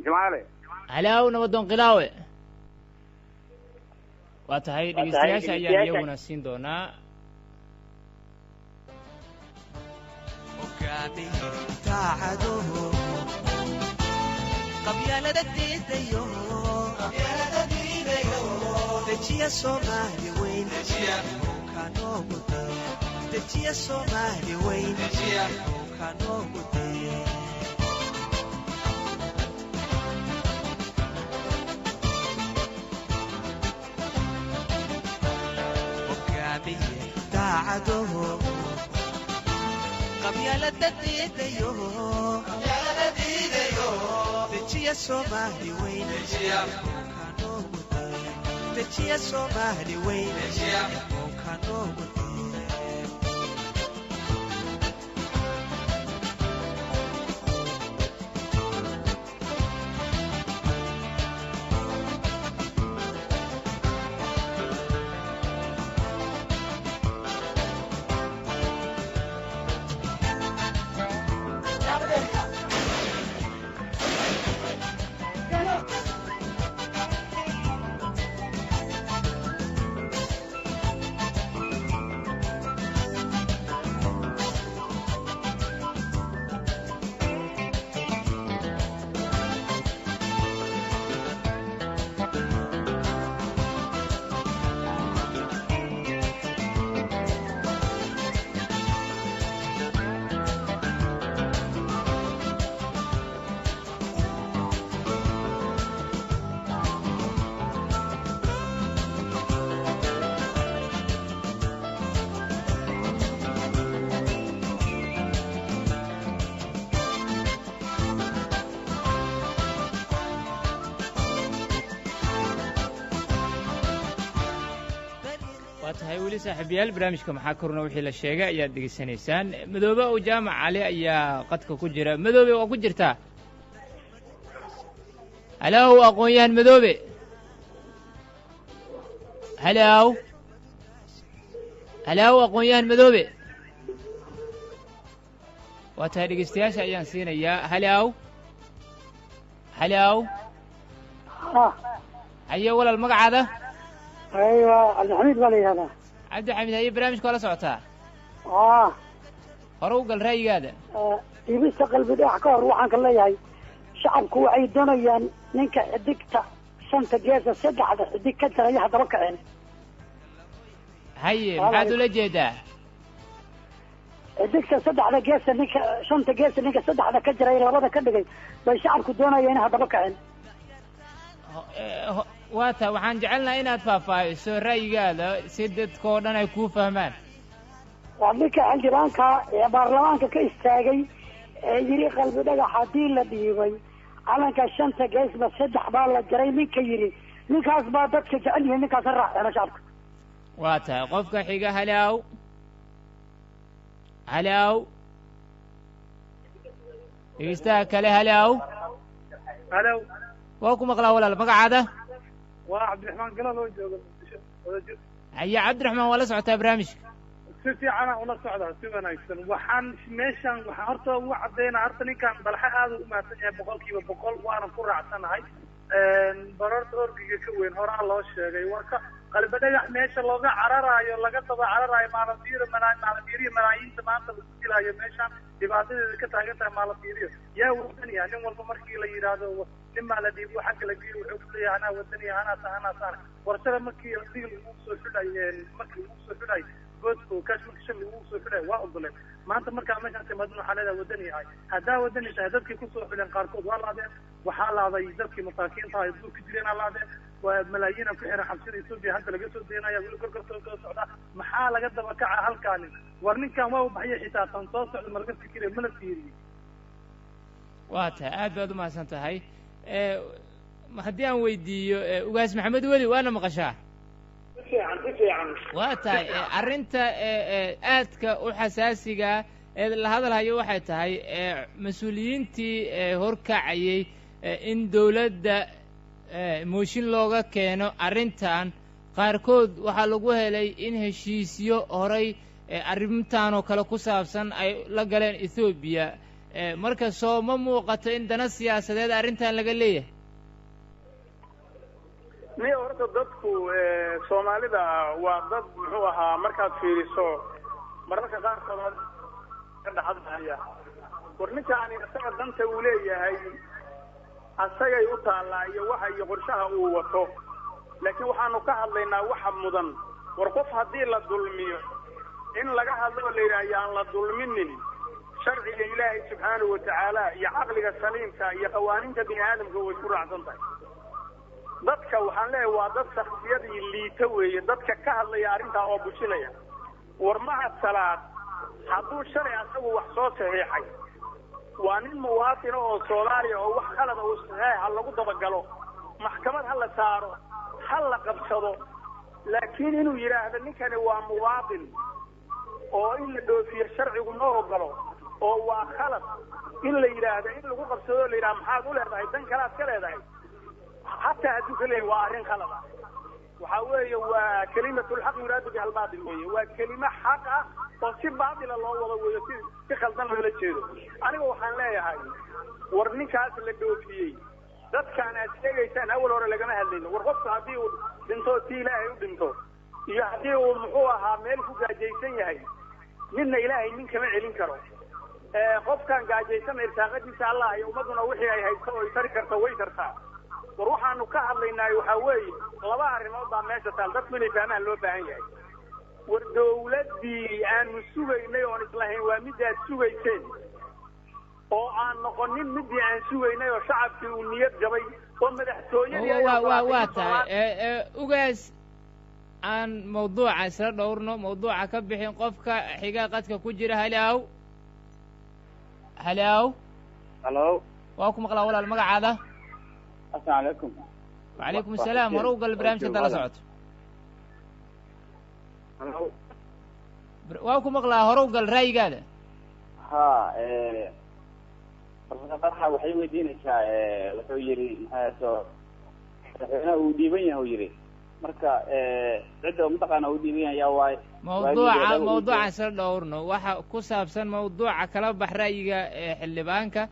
Jimcaale. Halaaw, Nabadoon Khilaawe. Waa tahay, dhegeystayaasha ayaan iyaguna siin doonaa. Hogaamiye daacaduhu qabyaalada diidayo, dejiya Soomaali weyn ka noogu dee, dejiya Soomaali weyn ka noogu dee. Hogaamiye daacaduhu qabyaalada diidayo, dejiya Dejiya Soomaali weyn, koonka noogu deeq. Dejiya Soomaali weyn, koonka noogu deeq. Waa tahay weli, saaxiibayaal, barnaamijka Maxaa Korna wixii la sheegay ayaad dhegeysanaysaan. Madoobe oo Jaamac Cali ayaa qadka ku jira. Madoobe, waa ku jirtaa? Halow, aqoon-yahan Madoobe, halow, halow, aqoon-yahan Madoobe. Waa tahay, dhegeystayaasha ayaan siinayaa. Halow, halow. Haye walaal, magacaada? Aywa, Cabdixamiid baa la yihahdaa. Cabdixamiid, haye, barnaamijka waa la socotaa? Ah. Hore u gal ra'yigaada. Dhiibista Qalbi Dhagax ka hor, waxaan ka leeyahay shacabku waxay doonayaan ninka xidigta shanta geesa saddexda xidig ka jaraya haddaba kaceen. Haye, maxaad ula jeedaa? Xidigta saddexda geesa, ninka shanta geesa, ninka saddexda ka jaray labada ka dhigay bay shacabku doonayaan in haddaba kaceen. Waa ta, waxaan jecelnahay inaad faahfaahiso ra'yigaada si dadka oo dhan ay kuu fahmaan. Waa ninka xildhibaanka ee baarlamaanka ka istaagay ee yidhi Qalbi Dhagax haddii la dhiibay calanka shanta geesba saddex baa la jaray, ninka yidhi, ninkaas baa dadka jecel yihiin, ninkaas ha raaceno shacabka. Waa tahay, qofka xiga. Halow, halow, dhegeystaha kale, halow. Halo. Waa ku maqlaa walaal, magacaada? Waa Cabdiraxmaan Galal oo jooga Muqdisho, Wadajir. Haye Cabdiraxmaan, waa la socotaa barnaamijka? Si fiicana ula socdaa, si wanaagsan. Waxaan meeshan waxaan horta ugu caddaynaa, horta ninkan Dalxa aada u mahadsan yahay 100%, waana ku raacsanahay. Baroorta orgiga ka weyn horaa loo sheegay. Warka Qalbi Dhagax meesha looga cararaayo, laga daba cararaayo, maalinfiiro maalinfiiriyo, malaayiinta maanta lagu dilaayo, meeshaan dhibaatadeeda ka taagan tahay, maalinfiiriyo yaa wadaniya. Nin walba markii la yidhaahdo nin baa la dhiibo xagga la geeyo, wuxuu ku leeyahay anaa wadaniya, anaa sa anaa saana. Warshada markii diga lagu soo xidhay, markii lagu soo xidhay goodko kash, markii shal lagu soo xidhay, waa ogoleen. Maanta markaa meeshaan timaadin waxaa leedahay wadani ahay. Haddaa wadani tahay, dadkii kusoo xidheen qaarkood waa laadeen, waxaa laaday dadkii masaakiinta ay duurka jireen aa laadeen, waa malaayiina ku xiran xabsida Etoobiya, hadda laga soo deynaya, weli gorgortoo soo socda. Maxaa laga daba kaca halkaanin? War ninkan waa u baxya, xitaa tan soo socda ma laga fikirayo, mana fiiriyo. Waa tahay, aad baad u mahadsan tahay. Haddii aan weydiiyo Ugaas Maxamed Weli, waana maqashaa? Si fiican, si fiican. Waa tahay, arrinta aadka u xasaasiga ee la hadalhayo waxay tahay mas-uuliyiintii horkacayay in dowladda mooshin looga keeno arrintan, qaarkood waxaa lagu helay in heshiisyo horay arrintan oo kale ku saabsan ay la galeen Ethoobiya. Marka soo ma muuqato in dana siyaasadeed arrintan laga leeyahay? Niya, horta dadku Soomaalida waa dad muxuu ahaa, markaad fiiriso mararka qaarkood ka dhaxadhaya. War ninkaani isaga danta uu leeyahay asagay u taallaa iyo waxa iyo qorshaha uu wato, laakiin waxaanu ka hadlaynaa waxa mudan. War qof haddii la dulmiyo in laga hadlo oo la yidhaah yaan la dulminin, sharciga Ilaahay subxaanahu watacaala iyo caqliga saliimka iyo qawaaniinta bini aadamka way isku raacsan tahay. Dadka waxaan leeyahay waa dad shaksiyadii liita weeye dadka ka hadlaya arrintaa oo bushinaya. War Mahad Salaad hadduu shalay asagu wax soo saxiixay Waa nin muwaatina oo Soomaaliya oo wax khalada uu saxeex ha lagu dabagalo, maxkamad ha la saaro, ha la qabsado. Laakiin inuu yidhaahdo ninkani waa muwaatin oo in la dhoofiyo sharcigu ma ogolo oo waa khalad in la yidhaahdo, in lagu qabsado o la yidhahdo maxaad u leedahay, dan kalaad ka leedahay, hataa hadduu ka leeyahay waa arrin khalad ah. Waxa weeye waa kelimatulxaq yuraadu biha albaatil weeye, waa kelimo xaq ah oo si baatila loo wado weeyo, si khaldan loola jeedo. Aniga waxaan leeyahay, war ninkaas la dhoofiyey, dadkaan aad sheegaysaan awal hore lagama hadlayno. War qofku haddii uu dhinto si Ilaahay u dhinto iyo haddii uu muxuu ahaa meel ku gaajaysan yahay, midna Ilaahay nin kama celin karo. Qofkaan gaajaysan irsaaqadiisa Allah iyo ummadduna wixii ay haysto oo ay tari karto way tartaa. War waxaanu ka hadlaynaa waxaa weeye laba arrimood baa meesha taal, dadku inay fahmaan loo baahan yahay. War dawladdii aanu sugaynay oon islahayn waa middaad sugayseen, oo aan noqonin middii aan sugaynay, oo shacabkii uu niyad jabay oo madaxtooyadii Waa tahay, Ugaas, aan mawduuca isla dhowrno, mawduuca ka bixin. Qofka xiga qadka ku jira. Halow, halow. Halo. Waa ku maqlaa walaal, magacaada? Asalaamu calaykum. Wacalaykum asalaam. Hore u gal barnaamijka haddaa la socoto. Halo. Waa ku maqlaa, hore u gal ra'yigaada. Ha, Professor Dalxa waxay weydiinaysaa, wuxuu yidhi maxaa soo madaxweynaha uu dhiiban yahay uu yidhi, marka cidda mataqaana uu dhiiban yahay yaa waay? Mawduuca isla dhowrno, waxa ku saabsan mawduuca kala bax ra'yiga xildhibaanka.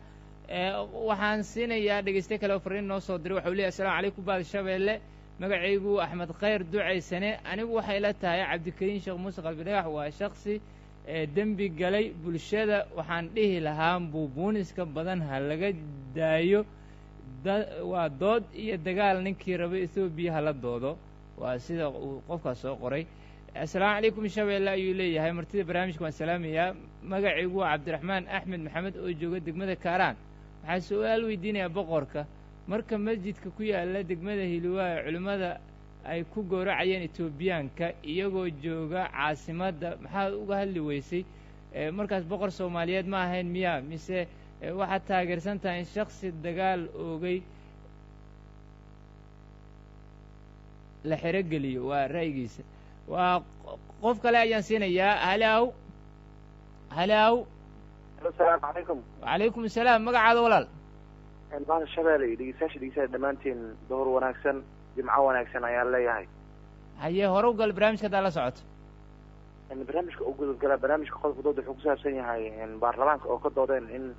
Waxaan siinayaa dhegeyste kale oo fariin noo soo diray. Waxau leeyahy: "Asalamu calaykum baad Shabeelle, magacaygu Axmed Khayr Ducaysane. Anigu waxay la tahay Cabdikariin Sheekh Muuse Qalbidhagax waa shaksi dembi galay. Bulshada waxaan dhihi lahaa buubuuniska badan ha laga daayo. Waa dood iyo dagaal, ninkii raba Ethoobiya hala doodo." Waa sida uu qofkaas soo qoray. "Assalaamu calaykum Shabeelle," ayuu leeyahay. "Martida barnaamijka waan salaamayaa. Magacaygu waa Cabdiraxmaan Axmed Maxamed oo jooga degmada Kaaraan. Waxaan su-aal weydiinayaa boqorka: marka masjidka ku yaala degmada Hiliwaa ee culimmada ay ku gowracayeen Etoobiyaanka iyagoo jooga caasimadda, maxaad uga hadli weysay? Markaas boqor Soomaaliyeed ma ahayn miya, mise waxaad taageersan tahay in shaksi dagaal oogay la xerogeliyo?" Waa ra'yigiisa. Waa qof kale ayaan siinayaa. Halow, halow. Asalaamu calaykum. Wacalaykum asalaam. Magacaada walaal? Maanta Shabeelle iyo dhegeystayaasha dhegeystayaal dhammaantiin, duhur wanaagsan, jimco wanaagsan ayaan leeyahay. Haye, hore u gal barnaamijka haddaa la socoto. Barnaamijka u gudubgala. Barnaamijka qodobka dooda wuxuu ku saabsan yahay baarlamaanka oo ka doodeen in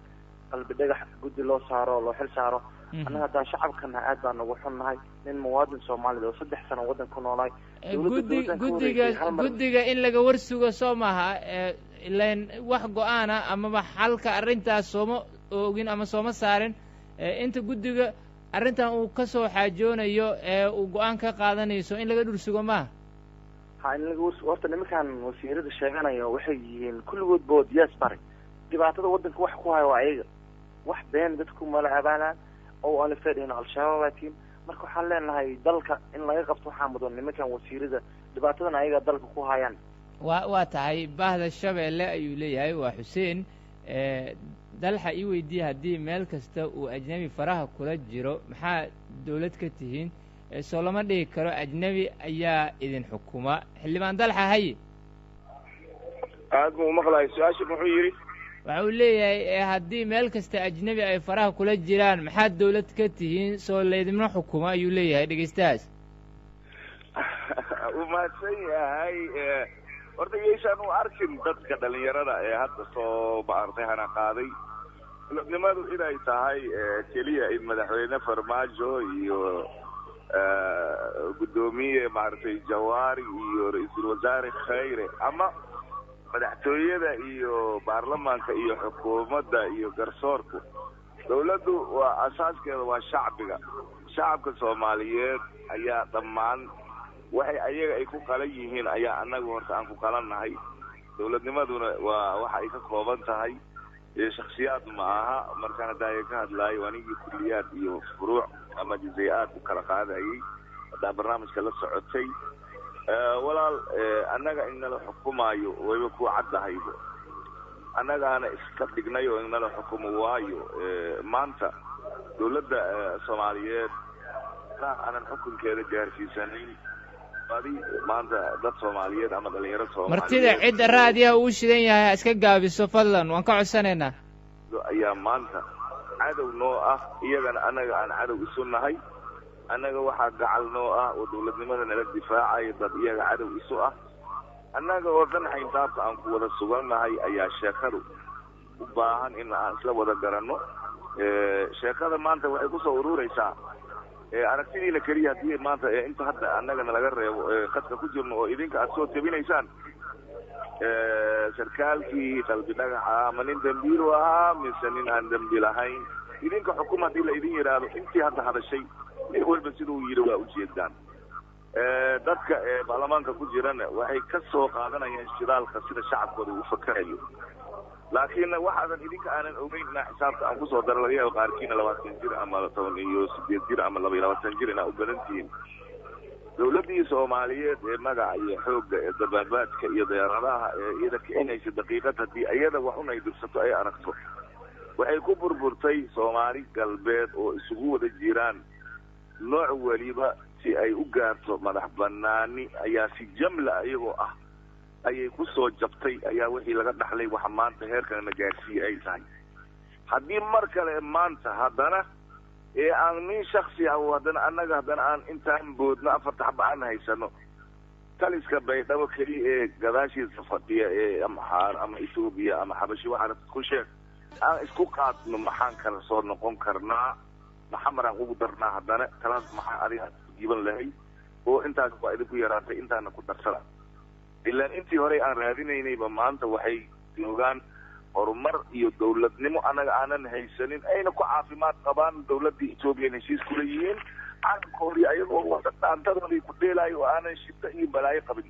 Qalbi Dhagax guddi loo saaro, loo xil saaro. Annaga haddaa shacabkana aad baan ugu xunnahay nin muwaadin Soomaalida oo 3 sano waddan ku noolaay. Guddi guddiga in laga warsugo soo maaha? Ilan wax go-aana amaba xalka arrintaas sooma oogin ama sooma saarin. Inta guddiga arrintan uu ka soo xaajoonayo ee uu go-aan ka qaadanayso, in laga dhursugo maaha? Ha, in laga warsugo. Horta nimankan wasiirada sheeganaya waxay yihiin kulligood bood yes bari. Dhibaatada waddanka wax ku hayo waa ayaga, wax been dadku mala abaalaan oo aan fadhiin Al-Shabaab tiin. Marka waxaan leenahay dalka in laga qabto waxaa mudan nimankan wasiirada, dhibaatadan ayaga dalka ku hayaan. Waa tahay. "Bahda Shabeelle," ayuu leeyahay, waa Xuseen. "Dalxa ii weydiiya, haddii meel kasta uu ajnebi faraha kula jiro, maxaa dawlad ka tihiin? Soo lama dhihi karo ajnebi ayaa idin xukuma?" Xildhibaan Dalxa, haye. Aad buu umaqlahay su-aasha. Muxuu yidhi? Waxa uu leeyahay, haddii meel kasta ajnebi ay faraha kula jiraan, maxaad dawlad ka tihiin? Soo laydinma xukuma, ayuu leeyahay dhegeystahaas. Wuu mahadsan yahay. Horta yeysaan u arkin dadka dhalinyarada ee hadda soo maartay hana qaaday dowladnimadu inay tahay keliya in madaxweyne Farmaajo iyo guddoomiye maaragtay Jawaari iyo ra-iisul wasaare Khayre ama madaxtooyada iyo baarlamaanka iyo xukuumadda iyo garsoorku. Dawladdu waa asaaskeeda waa shacbiga. Shacabka Soomaaliyeed ayaa dhammaan waxay ayaga ay ku qalan yihiin ayaa annagu horta aan ku qalannahay. Dawladnimaduna waa waxa ay ka kooban tahay shaksiyaad ma aha. Markaan hadda ka hadlaayo anigii kulliyaad iyo furuuc ama jazay-aad u kala qaadayay haddaa barnaamijka la socotay walaal, annaga in nala xukumaayo wayba ku caddahaybo. Annagaana iska dhignay oo inala xukumo, waayo maanta dawladda Soomaaliyeed aanan xukunkeeda gaarsiisanayn badi maanta dad Soomaaliyeed ama dhalinyaro Soomaaliyeed. Martida cidda raadiyaha uu shidan yahay ha iska gaabiso fadlan, waan ka codsanaynaa. Ayaa maanta cadow noo ah, iyagana annaga aan cadow isu nahay. Annaga waxaa gacal noo ah oo dawladnimada nala difaacaya dad iyaga cadow isu ah. Annaga oo dhan xayndaabka aan ku wada sugannahay ayaa sheekadu u baahan in aan isla wada garanno. Sheekada maanta waxay kusoo urureysaa aragtidiina keliya. Haddii maanta inta hadda annagana laga reebo khadka ku jirno oo idinka aad soo tabinaysaan, sarkaalkii Qalbi Dhagaxa ama nin dambiilu ahaa mise nin aan dembi lahayn, idinka xukum haddii la idin yidhaahdo, intii hadda hadashay nin walba siduu yidhi waa ujeedaan. Dadka ee baarlamaanka ku jirana waxay ka soo qaadanayaan shidaalka sida shacabkooda uu fakerayo, laakiin waxaadan idinka aanan ogeyn inaa xisaabta aan kusoo daro, laga yaabo qaarkiina 20 jir ama 18 jir ama 22 jir inaa u badan tihiin. Dawladdii Soomaaliyeed ee magaca iyo xoogga ee dabaabaadka iyo diyaaradaha ee iyada kicinaysa daqiiqad haddii iyada wax un ay dursato ay aragto, waxay ku burburtay Soomaali Galbeed oo isugu wada jiraan nooc weliba si ay u gaarto madax banaani ayaa si jamla iyagoo ah ayay ku soo jabtay. Ayaa wixii laga dhaxlay waxa maanta heerkan na gaarsiiye ay tahay. Haddii mar kale maanta haddana ee aan nin shaksi ah haddana annaga haddana aan intaan boodno afarta xaba aan haysano, taliska Baydhabo keliya ee gadaashiisa fadhiya ee Amxaar ama Etoobiya ama Xabashi waxaana ku sheeg aan isku qaadno, maxaan kala soo noqon karnaa? Maxamaraan ugu darnaa haddana talaas? Maxaa adiga diiban lahay oo intaas waa idinku yaraatay, intaana ku darsada? Ilaan intii horey aan raadinaynayba maanta waxay joogaan horumar iyo dawladnimo annaga aanan haysanin, ayna ku caafimaad qabaan, dawladdii Etoobiya heshiis kula yihiin, calankoodii ayagoo wada dhaantadoodii ku dheelaayo oo aanan shibto iyo balaayo qabin.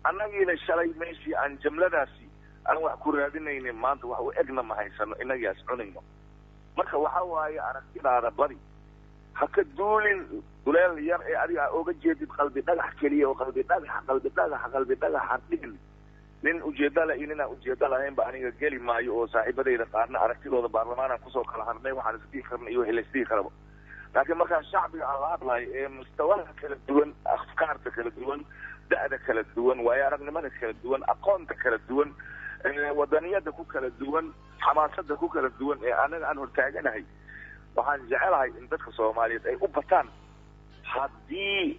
Annagiina shalay meeshii aan jamladaasi aan wax ku raadinaynay maanta wax u egna ma haysano, innagiaas cunayno. Marka waxa waaye, aragtidaada badi ha ka duulin duleel yar ee adiga aa oga jeedid Qalbi Dhagax keliya oo Qalbi Dhagax, Qalbi Dhagax, Qalbi Dhagax dhihin. Nin ujeeda le iyo nin aan ujeeda lahaynba aniga geli maayo, oo saaxiibadayda qaarna aragtidooda baarlamaanaan kusoo kala harnay, waxaan isdhihi karna iyo wixii la isdhihi karaba. Laakiin markaa shacbiga aan la hadlayo ee mustawaha kala duwan, afkaarta kala duwan, da'da kala duwan, waayo aragnimada kala duwan, aqoonta kala duwan, wadaniyada ku kala duwan, xamaasada ku kala duwan ee anaga aan hortaaganahay, waxaan jecelahay in dadka Soomaaliyeed ay u bataan. Haddii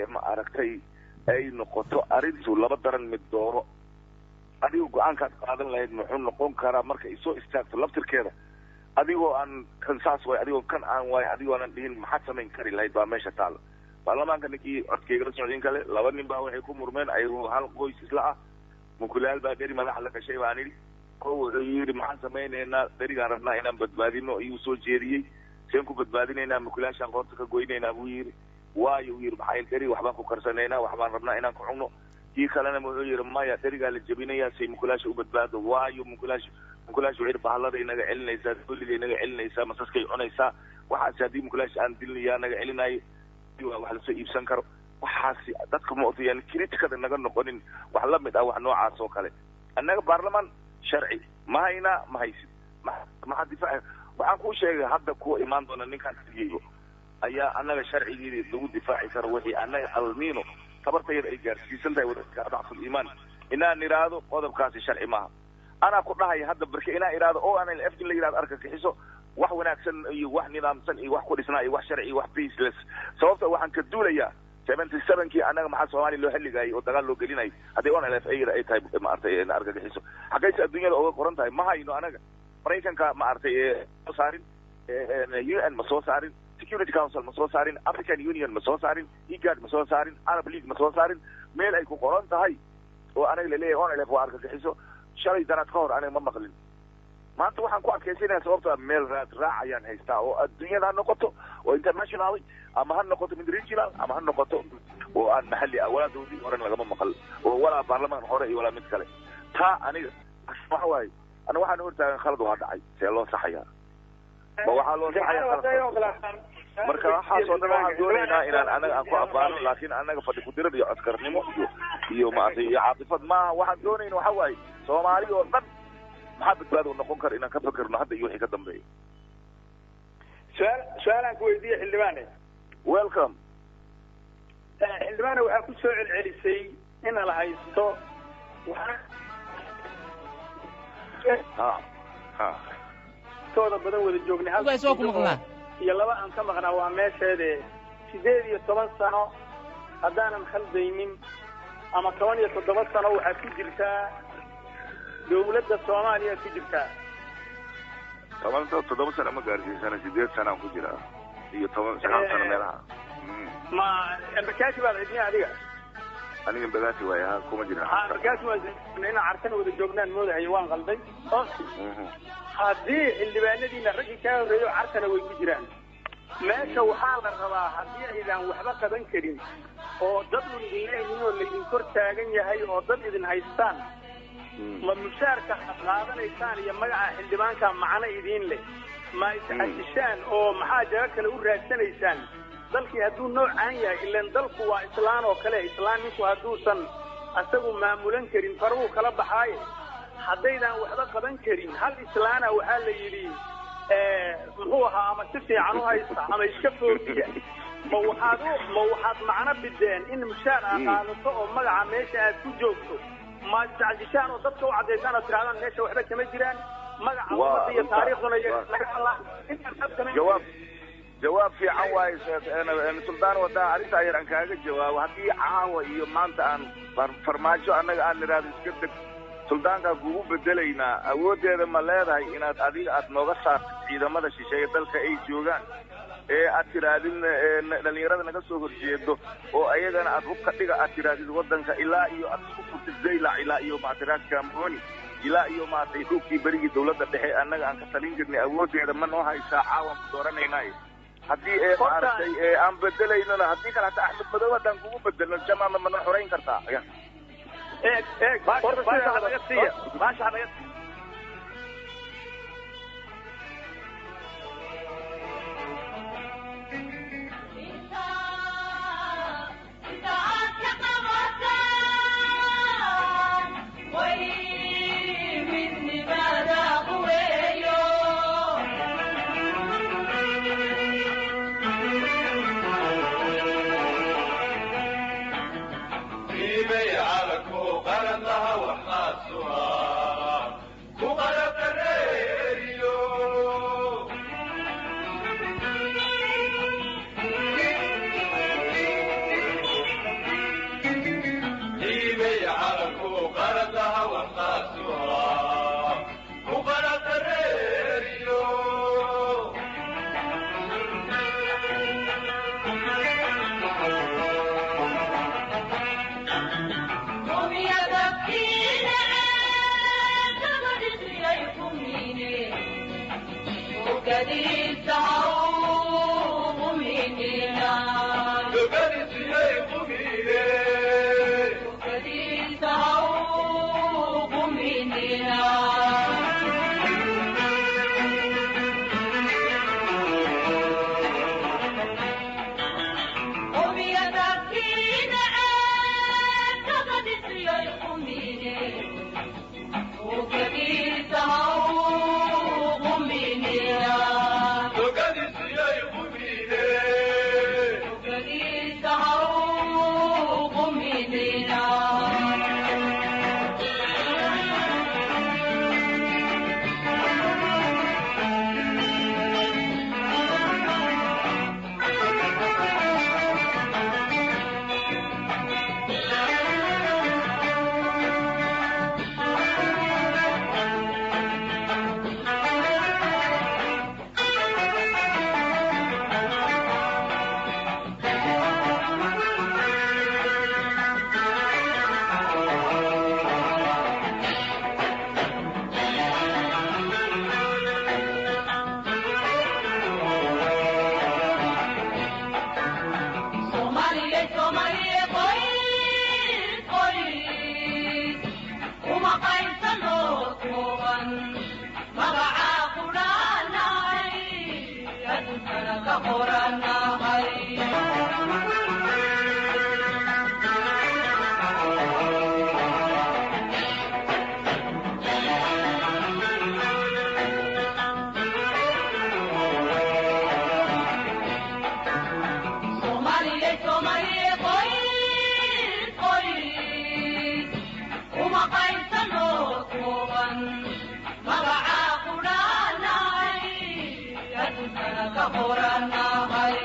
ma aragtay ay noqoto arrintu laba daran mid dooro, adigo go-aankaad qaadan lahayd muxuu noqon karaa marka ay soo istaagto laftirkeeda, adigoo aan kan saas waay, adigoo kan aan waay, adigoonan dhihin maxaad samayn kari lahayd baa meesha taala. Baarlamaanka ninkii codkaygala socday in kale, laba nin baa waxay ku murmeen ayagoo hal qoys isla ah, mukulaal baa dheri madaxa la gashay baan idhi. Ko wuxuu yidhi, maxaan samaynaynaa? Dherigaan rabnaa inaan badbaadino ayuu soo jeediyey. Seen ku badbaadinaynaa? Mukulaashaan qoorta ka goynaynaa buu yidhi. Waayo, uu yidhi, maxaa dheri waxbaan ku karsanaynaa, waxbaan rabnaa inaan ku cunno. Kii kalena wuxuu yidhi, maya, dherigaa la jebinayaa say mukulaasha u badbaado. Waayo, mukulaasha wuxuu yidhi, bahallada inaga celinaysaa, dooliga inaga celinaysaa, masaskay cunaysaa. Waxaasi haddii mukulaasha aan dilinayaa naga celinayo, waa wax lasoo iibsan karo. Waxaasi dadka ma yani criticada naga noqonin, wax la mid ah, wax noocaas oo kale. Annaga baarlamaan sharci ma haynaa, ma haysid, maxaa difaac? Waxaan kuu sheegay hadda kuwa imaan doona ninkaan keliyayo ayaa annaga sharcigeedii lagu difaaci karo. Wixii annaga almiino tabartayada ay gaarsiisan tahay wadadka dacful iimaan inaan idhaahdo qodobkaasi sharci maaha, anaa ku dhahaya hadda barke inaan idhaahdo oo aan f in la yidhahdo argagixiso wax wanaagsan iyo wax nidaamsan iyo wax ku dhisnaa iyo wax sharci iyo wax baseless. Sababta waxaan ka duulayaa 77-kii annaga maxaa Soomaaliya loo xilligaayay oo dagaal loo gelinayay haddii ONLF ayada ay tahay maaragtay argagixiso? Xaggayse adduunyada oga qoran tahay? Ma hayno anaga. Maraykanka maaragtay soo saarin, UN ma soo saarin, Security Council ma soo saarin, African Union ma soo saarin, IGAD ma soo saarin, Arab League ma soo saarin meel ay ku qoran tahay oo anaga laleeyahay ONLF waa argagixiso. Shalay danaad ka hor aniga ma maqlin. Maanta waxaan ku adkaysanaya sababta meel raad raac ayaan haystaa oo adduunyada ha noqoto oo international ama ha noqoto mid regional ama ha noqoto oo aan maxalli ah, walaa dawladii horen lagama maqal oo walaa baarlamaan hore iyo walaa mid kale. Taa aniga waxa waaye, aniga waxaan hortaagan khalad waa dhacay, see loo saxayaa? Ma waxaa loo saxayaa khalad? Marka waxaasoo dhan waxaan doonaynaa inaan anaga aan ku abaano, laakiin annaga fadhi kudirad iyo codkarnimo iyo maaragtay iyo caatifad maaha. Waxaan doonayna waxa waaye Soomaali oo dhan Maxaa badbaado noqon kara inaan ka fekerno hadda iyo wixii ka dambeeya? Su-aal, su-aalaan ku weydiiye, xildhibaane. Welcome. Xildhibaane, waxaa ku soo celcelisay in la haysto, waxaa Ha ha. Tooda badan wada joognay hal Ugaas, waa ku maqlaa. Iyo laba aan ka maqnaa waa meesheede. 18 sano haddaanan khaldaynin ama 17 sano waxaad ku jirtaa dawladda Soomaaliya ku jirtaa. 17 sano ma gaarsiisana, 8 sanaan ku jiraa iyo 10, 9 sano meelaha. Ma Embakasi baad cidmiya adiga? Aniga Mbagathi waay, ha, kuma jirin. Ha, Embakasi waan inaan Cartana wada joognaan moodahay, waan qalday. Haddii xildhibaanadiina raggii kaa horreeyo Cartana way ku jiraan meesha, waxaa la rabaa haddii aydaan waxba qaban karin oo dad un idin leeyihiin oo laydin kor taagan yahay oo dad idin haystaan, ma mushaarka aad qaadanaysaan iyo magaca xildhibaanka macno idiin leh? Ma isxasishaan oo maxaa jago kale u raadsanaysaan? Dalkii hadduu noocaan yahay, ilan dalku waa islaan oo kale, islaan ninku hadduusan asagu maamulan karin faruu kala baxaaye. Haddaydaan waxba qaban karin, hal islaana waxaa la yidhi muxuu ahaa, ama si fiican u haysta ama iska foofiya. Ma waxaad macno bideen in mushaar aad qaadato oo magaca meesha aad ku joogto? Ma iscasishaan oo dadka u caddaysaan oo tirahdaan meesha waxba kama jiraan, magaca ummadda iyo taariikhduna iyo laga hadlaa? Jawaab, jawaab fiican waaye, Suldaan. Wadaa arrintaa yar aan kaaga jawaabo. Haddii caawa iyo maanta aan Farmaajo annaga aan nidhaahdo iska deg, suldaankaa kugu bedelaynaa, awooddeeda ma leedahay inaad adiga aad nooga saartid ciidamada shisheeye dalka ay joogaan ee aad tidhaahdid dhalinyarada naga soo horjeedo oo ayagana aad hubka dhiga aad tidhaahdid waddanka ilaa iyo aad isku furtid Zaylac ilaa iyo maaragtay Raas Kaambooni ilaa iyo maaragtay dhulkii berigii dawladda dhexe annaga aan ka talin jirnay, awooddeeda ma noo haysaa? Caawan ku dooranaynaayo haddii ee maaragtay ee aan bedelaynona, haddii kale hataa Axmed Madow haddaan kugu bedelno, Jamaama ma noo xorayn kartaa? Eeg, eeg, horta sideeda naga siiya baasha naga. ka qoranahay.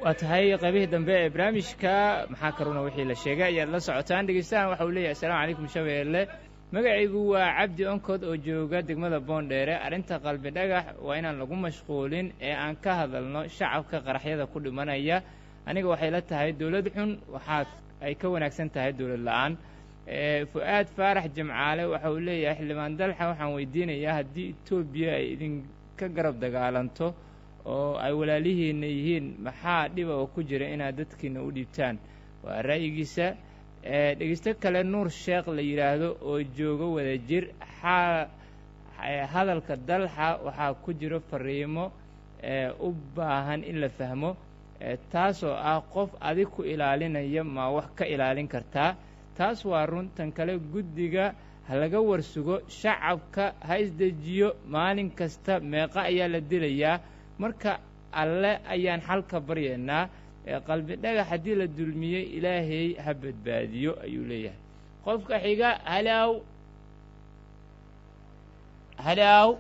Waa tahay qaybihii dambe ee barnaamijka Maxaa Karuna wixii la sheegay ayaad la socotaan. Dhegeystahan waxa uu leeyahay: "Assalaamu calaykum Shabeelle, magacaygu waa Cabdi Onkod oo jooga degmada Boondheere. Arrinta Qalbi Dhagax waa inaan lagu mashquulin ee aan ka hadalno shacabka qaraxyada ku dhimanaya. Aniga waxay la tahay dowlad xun waxaa ay ka wanaagsan tahay dowlad la-aan." Fu-aad Faarax Jimcaale waxa uu leeyahay: "Xildhibaan Dalxa waxaan weydiinayaa, haddii Etoobiya ay idinka garab dagaalanto oo ay walaalihiina yihiin, maxaa dhiba oo ku jira inaad dadkiina u dhiibtaan?" Waa ra'yigiisa. Dhegeysto kale, Nuur Sheekh la yidhaahdo oo joogo Wadajir: "Xaa hadalka Dalxa waxaa ku jiro fariimo u baahan in la fahmo, taasoo ah qof adig ku ilaalinaya ma wax ka ilaalin kartaa? Taas waa run. Tan kale, guddiga ha laga warsugo, shacabka ha isdejiyo. Maalin kasta meeqa ayaa la dilayaa? Marka Alle ayaan xalka baryaynaa. Qalbi Dhagax haddii la dulmiyey, Ilaahay ha badbaadiyo," ayuu leeyahay. Qofka xiga, halow, halow.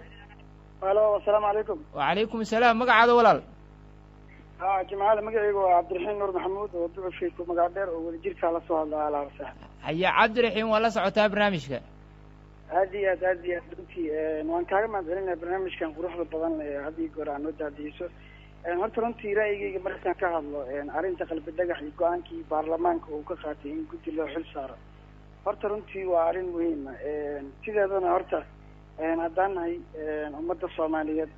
Halo, asalaamu calaykum. Wacalaykum asalaam. Magacaada, walaal? Ha, Jimcaale, magacaygu waa Cabdiraxiim Nuur Maxamuud oo ducufkay ku magac dheer oo Wadajirkaa lasoo hadla alaarsa. Haya Cabdiraxiim, waa la socotaa barnaamijka? Aad iyo aad, aad iyo aad. Runtii waan kaaga mahad celinaya barnaamijkan quruxda badan ee had iyo goor aad noo daadiyeyso. Horta runtii ra'yigayga markaan ka hadlo arrinta Qalbi Dhagax iyo go-aankii baarlamaanka uu ka qaatay in guddi loo xil saaro, horta runtii waa arrin muhiima. Sideedana horta haddaan nahay ummadda Soomaaliyeed,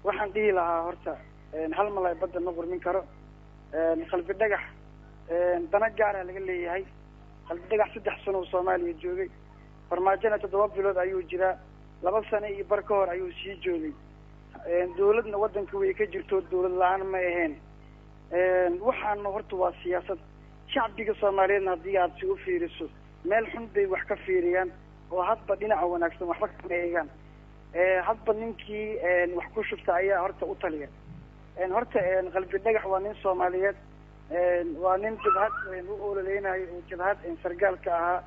waxaan dhihi lahaa horta hal malay badda ma qurmin karo. Qalbi Dhagax dana gaara laga leeyahay. Qalbi Dhagax 3 sano uu Soomaaliya joogay, Farmaajona 7 bilood ayuu jiraa, 2 sano iyo bar ka hor ayuu sii joogay. Dawladna waddanka way ka jirto, dawlad la-aan ma ahayn. Waxaana horta waa siyaasad. Shacbiga Soomaaliyeedna haddii aad si u fiiriso, meel xun bay wax ka fiiriyaan oo hadba dhinaca wanaagsan waxba kama eegaan. Hadba ninkii wax ku shubta ayaa horta u taliya. Horta Qalbi Dhagax waa nin Soomaaliyeed, waa nin jabhad u ololeynayo oo jabhad sargaalka ahaa.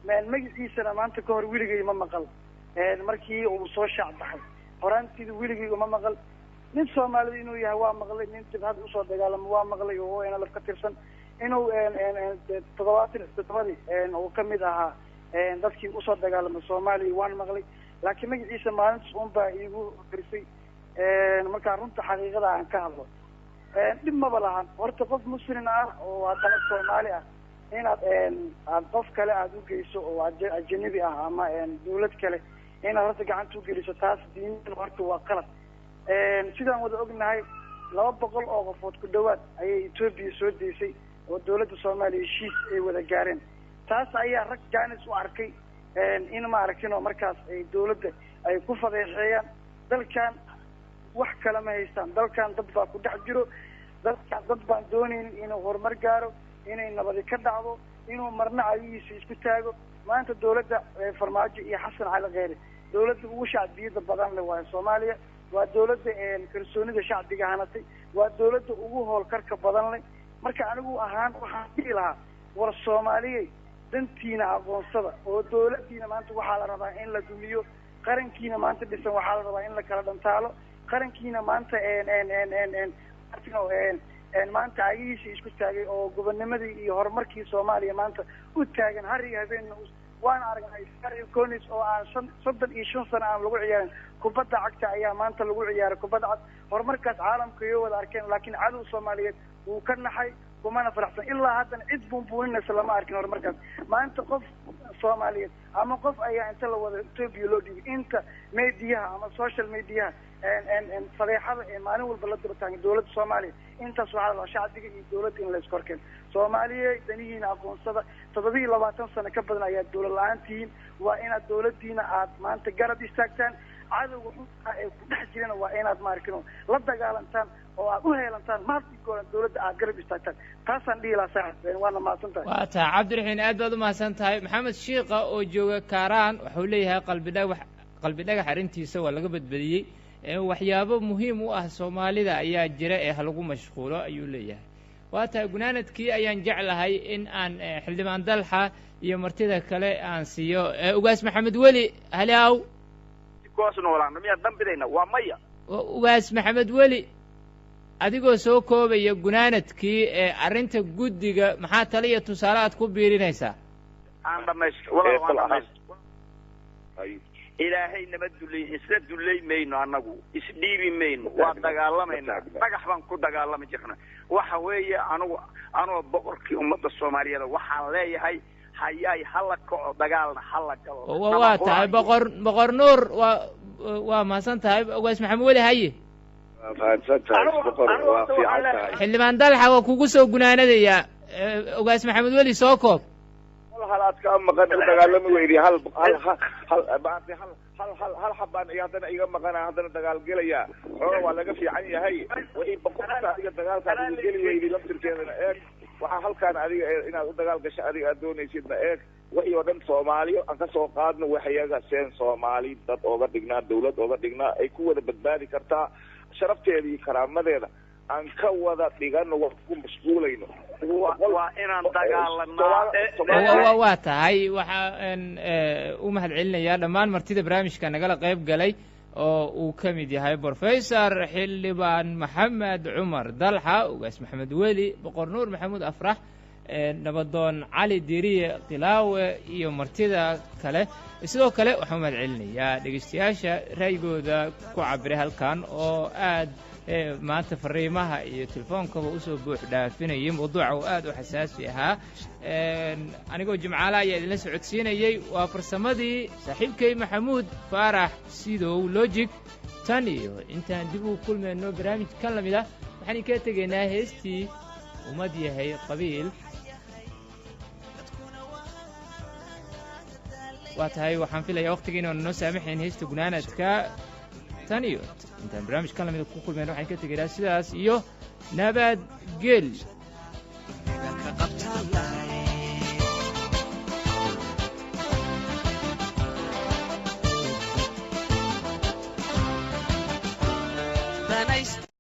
Magaciisana maanta ka hor weligay ma maqal. Markii uu soo shaac baxay horaantiida weligay uma maqal. Nin Soomaalida inuu yahay waa maqlay, nin jabhad usoo dagaalamo waa maqlay oo ONLF ka tirsan. Inuu 77-dii uu kamid ahaa dadkii usoo dagaalamay Soomaaliya waan maqlay, laakiin magaciisa maalintaas un baa iigu firsay. Markaa runta xaqiiqada aan ka hadlo, dhib maba lahan. Horta qof Muslim ah oo haddana Soomaali ah inaad aad qof kale aada u geyso oo ajanabi ah ama dawlad kale inaad horta gacanta ugeliso, taas diiniyan horta waa qalad. Sidaan wada ognahay, 200 oo qofood ku dhawaad ayay Etoobiya soo deysay oo dawladda Soomaaliya heshiis ay wada gaareen. Taas ayaa rag jaanis u arkay in ma aragtin oo markaas ay dawladda ay ku fadeexeeyaan. Dalkan wax kale ma haystaan, dalkan dad baa ku dhex jiro, dadkan dad baan doonaynin inuu horumar gaaro, inay nabadi ka dhacdo, inuu marna cagihiisa isku taago. Maanta dawladda Farmaajo iyo Xasan Cali Kheyre, dawladda ugu shacbiyada badan leh waayo Soomaaliya, waa dawladda kalsoonida shacbiga hanatay, waa dawladda ugu howlkarka badan leh. Marka anigu ahaan waxaan dhihi lahaa, war Soomaaliyey, dantiina aqoonsada oo dawladdiina maanta waxaa la rabaa in la dumiyo. Qarankiina maanta dhisan waxaa la rabaa in la kala dhantaalo. Qarankiina maanta maanta cagihiisa isku taagay oo gobonimadii iyo horumarkii Soomaaliya maanta u taagan har iyo habeenna, waana aragnay conis oo aan 35 sano aan lagu ciyaarin kubadda cagta ayaa maanta lagu ciyaaray kubadda cagta. Horumarkaas caalamka iyo wada arkeen, laakiin cadow Soomaaliyeed wuu ka naxay, kumana faraxsan. Ilaa haddana cid buunbuuninaysa lama arkin horumarkaas. Maanta qof Soomaaliyeed ama qof ayaa inta la wada Etoobiya loo dhiibay, inta mediaha ama social mediaha fadeexada ee maalin walba la daba taagan dawladda Soomaaliya, intaas waxaa la rabaa shacbiga iyo dawladda in la iska horkeeno. Soomaaliya, danihiina aqoonsada. 27 sano ka badan ayaa dawlad la-aan tihiin. Waa inaad dawladdiina aad maanta garab istaagtaan. Cadowga xunka ee ku dhex jirana waa inaad maarkino la dagaalantaan oo aad u heelantaan mahadkii goolan dawladda aad garab istaagtaan. Taasaan dhihi lahaa, saaxib, waana mahadsan tahay. Waa tahay, Cabdiraxiin, aad baad u mahadsan tahay. Maxamed Shiika oo jooga Kaaraan wuxuu leeyahay qalbi dhagax, qalbi dhagax arrintiisa waa laga badbadiyey, waxyaabo muhiim u ah Soomaalida ayaa jira ee ha lagu mashquulo ayuu leeyahay. Waa tahay, gunaanadkii ayaan jeclahay in aan Xildhibaan Dalxa iyo martida kale aan siiyo. Ugaas Maxamed Weli, haliaw. Kuwaas noolaano miyaan dambidayna? Waa maya. Ugaas Maxamed Weli, adigoo soo koobaya gunaanadkii ee arrinta guddiga, maxaa tala iyo tusaale aad ku biirinaysaa? Aan dhamaysto, walaal, waan dhamaysto. Ilaahay nama dullay, isla dullay mayno, annagu isdhiibi mayno, waa dagaalamaynaa, dhagax baan ku dagaalami jirna. Waxa weeye, anugu anoo boqorkii ummadda Soomaaliyeed waxaan leeyahay, hayaay, hala kaco, dagaalna hala galo. Waa tahay, Boqor Nuur, waa mahadsan tahay. Ugaas Maxamed Weli, haye. Waa mahadsan tahay, Boqor, waa fiican tahay. Xildhibaan Dalxa waa kugu soo gunaanadayaa. Ugaas Maxamed Weli, soo koob. Hal halaad kaa maqan u dagaalami weydi, hal hal hal maaragtay, hal hal hal hal xabaan iyo haddana iga maqana, haddana dagaal gelaya. Xooga waa laga fiican yahay wixii boqorka adiga dagaalkaad ugu geli weydi laftirkeedana eeg. Waxaa halkaan adiga inaad u dagaal gasho adiga aad doonaysidna eeg. Wixii oo dhan Soomaaliyo aan ka soo qaadno, waxyaga seen Soomaali dad ooga dhignaa, dawlad ooga dhignaa, ay ku wada badbaadi kartaa sharafteeda iyo karaamadeeda aan ka wada dhigano wax ku mashquulayno. Waa inaan dagaalanaa. Waa tahay, waxaan u mahad celinayaa dhammaan martida barnaamijka nagala qayb galay oo uu ka mid yahay Professor Xildhibaan Maxamed Cumar Dalxa, Ugaas Maxamed Weli, Boqor Nuur Maxamuud Afrax, Nabadoon Cali Diriye Kilaawe iyo martida kale. Sidoo kale waxaan u mahad celinayaa dhegeystayaasha ra'yigooda ku cabiray halkan oo aad maanta fariimaha iyo telefoonkaba usoo buux dhaafinayay mawduuca oo aad u xasaasi ahaa. Anigoo Jimcaale ayaa idinla socodsiinayey, waa farsamadii saaxiibkay Maxamuud Faarax Sidow Logic. Tan iyo intaan dib ugu kulmayno barnaamij kan lamid ah, waxaan idinkaga tegaynaa heestii Ummad Yahay Qabiil. Waa tahay, waxaan filayaa waqtiga inaanu noo saamaxayn heesta gunaanadka. Tan iyo intaan barnaamij kan lamida ku kulmayno, waxaan ka tegaynaa sidaas iyo nabadgel. Ka qabtaan.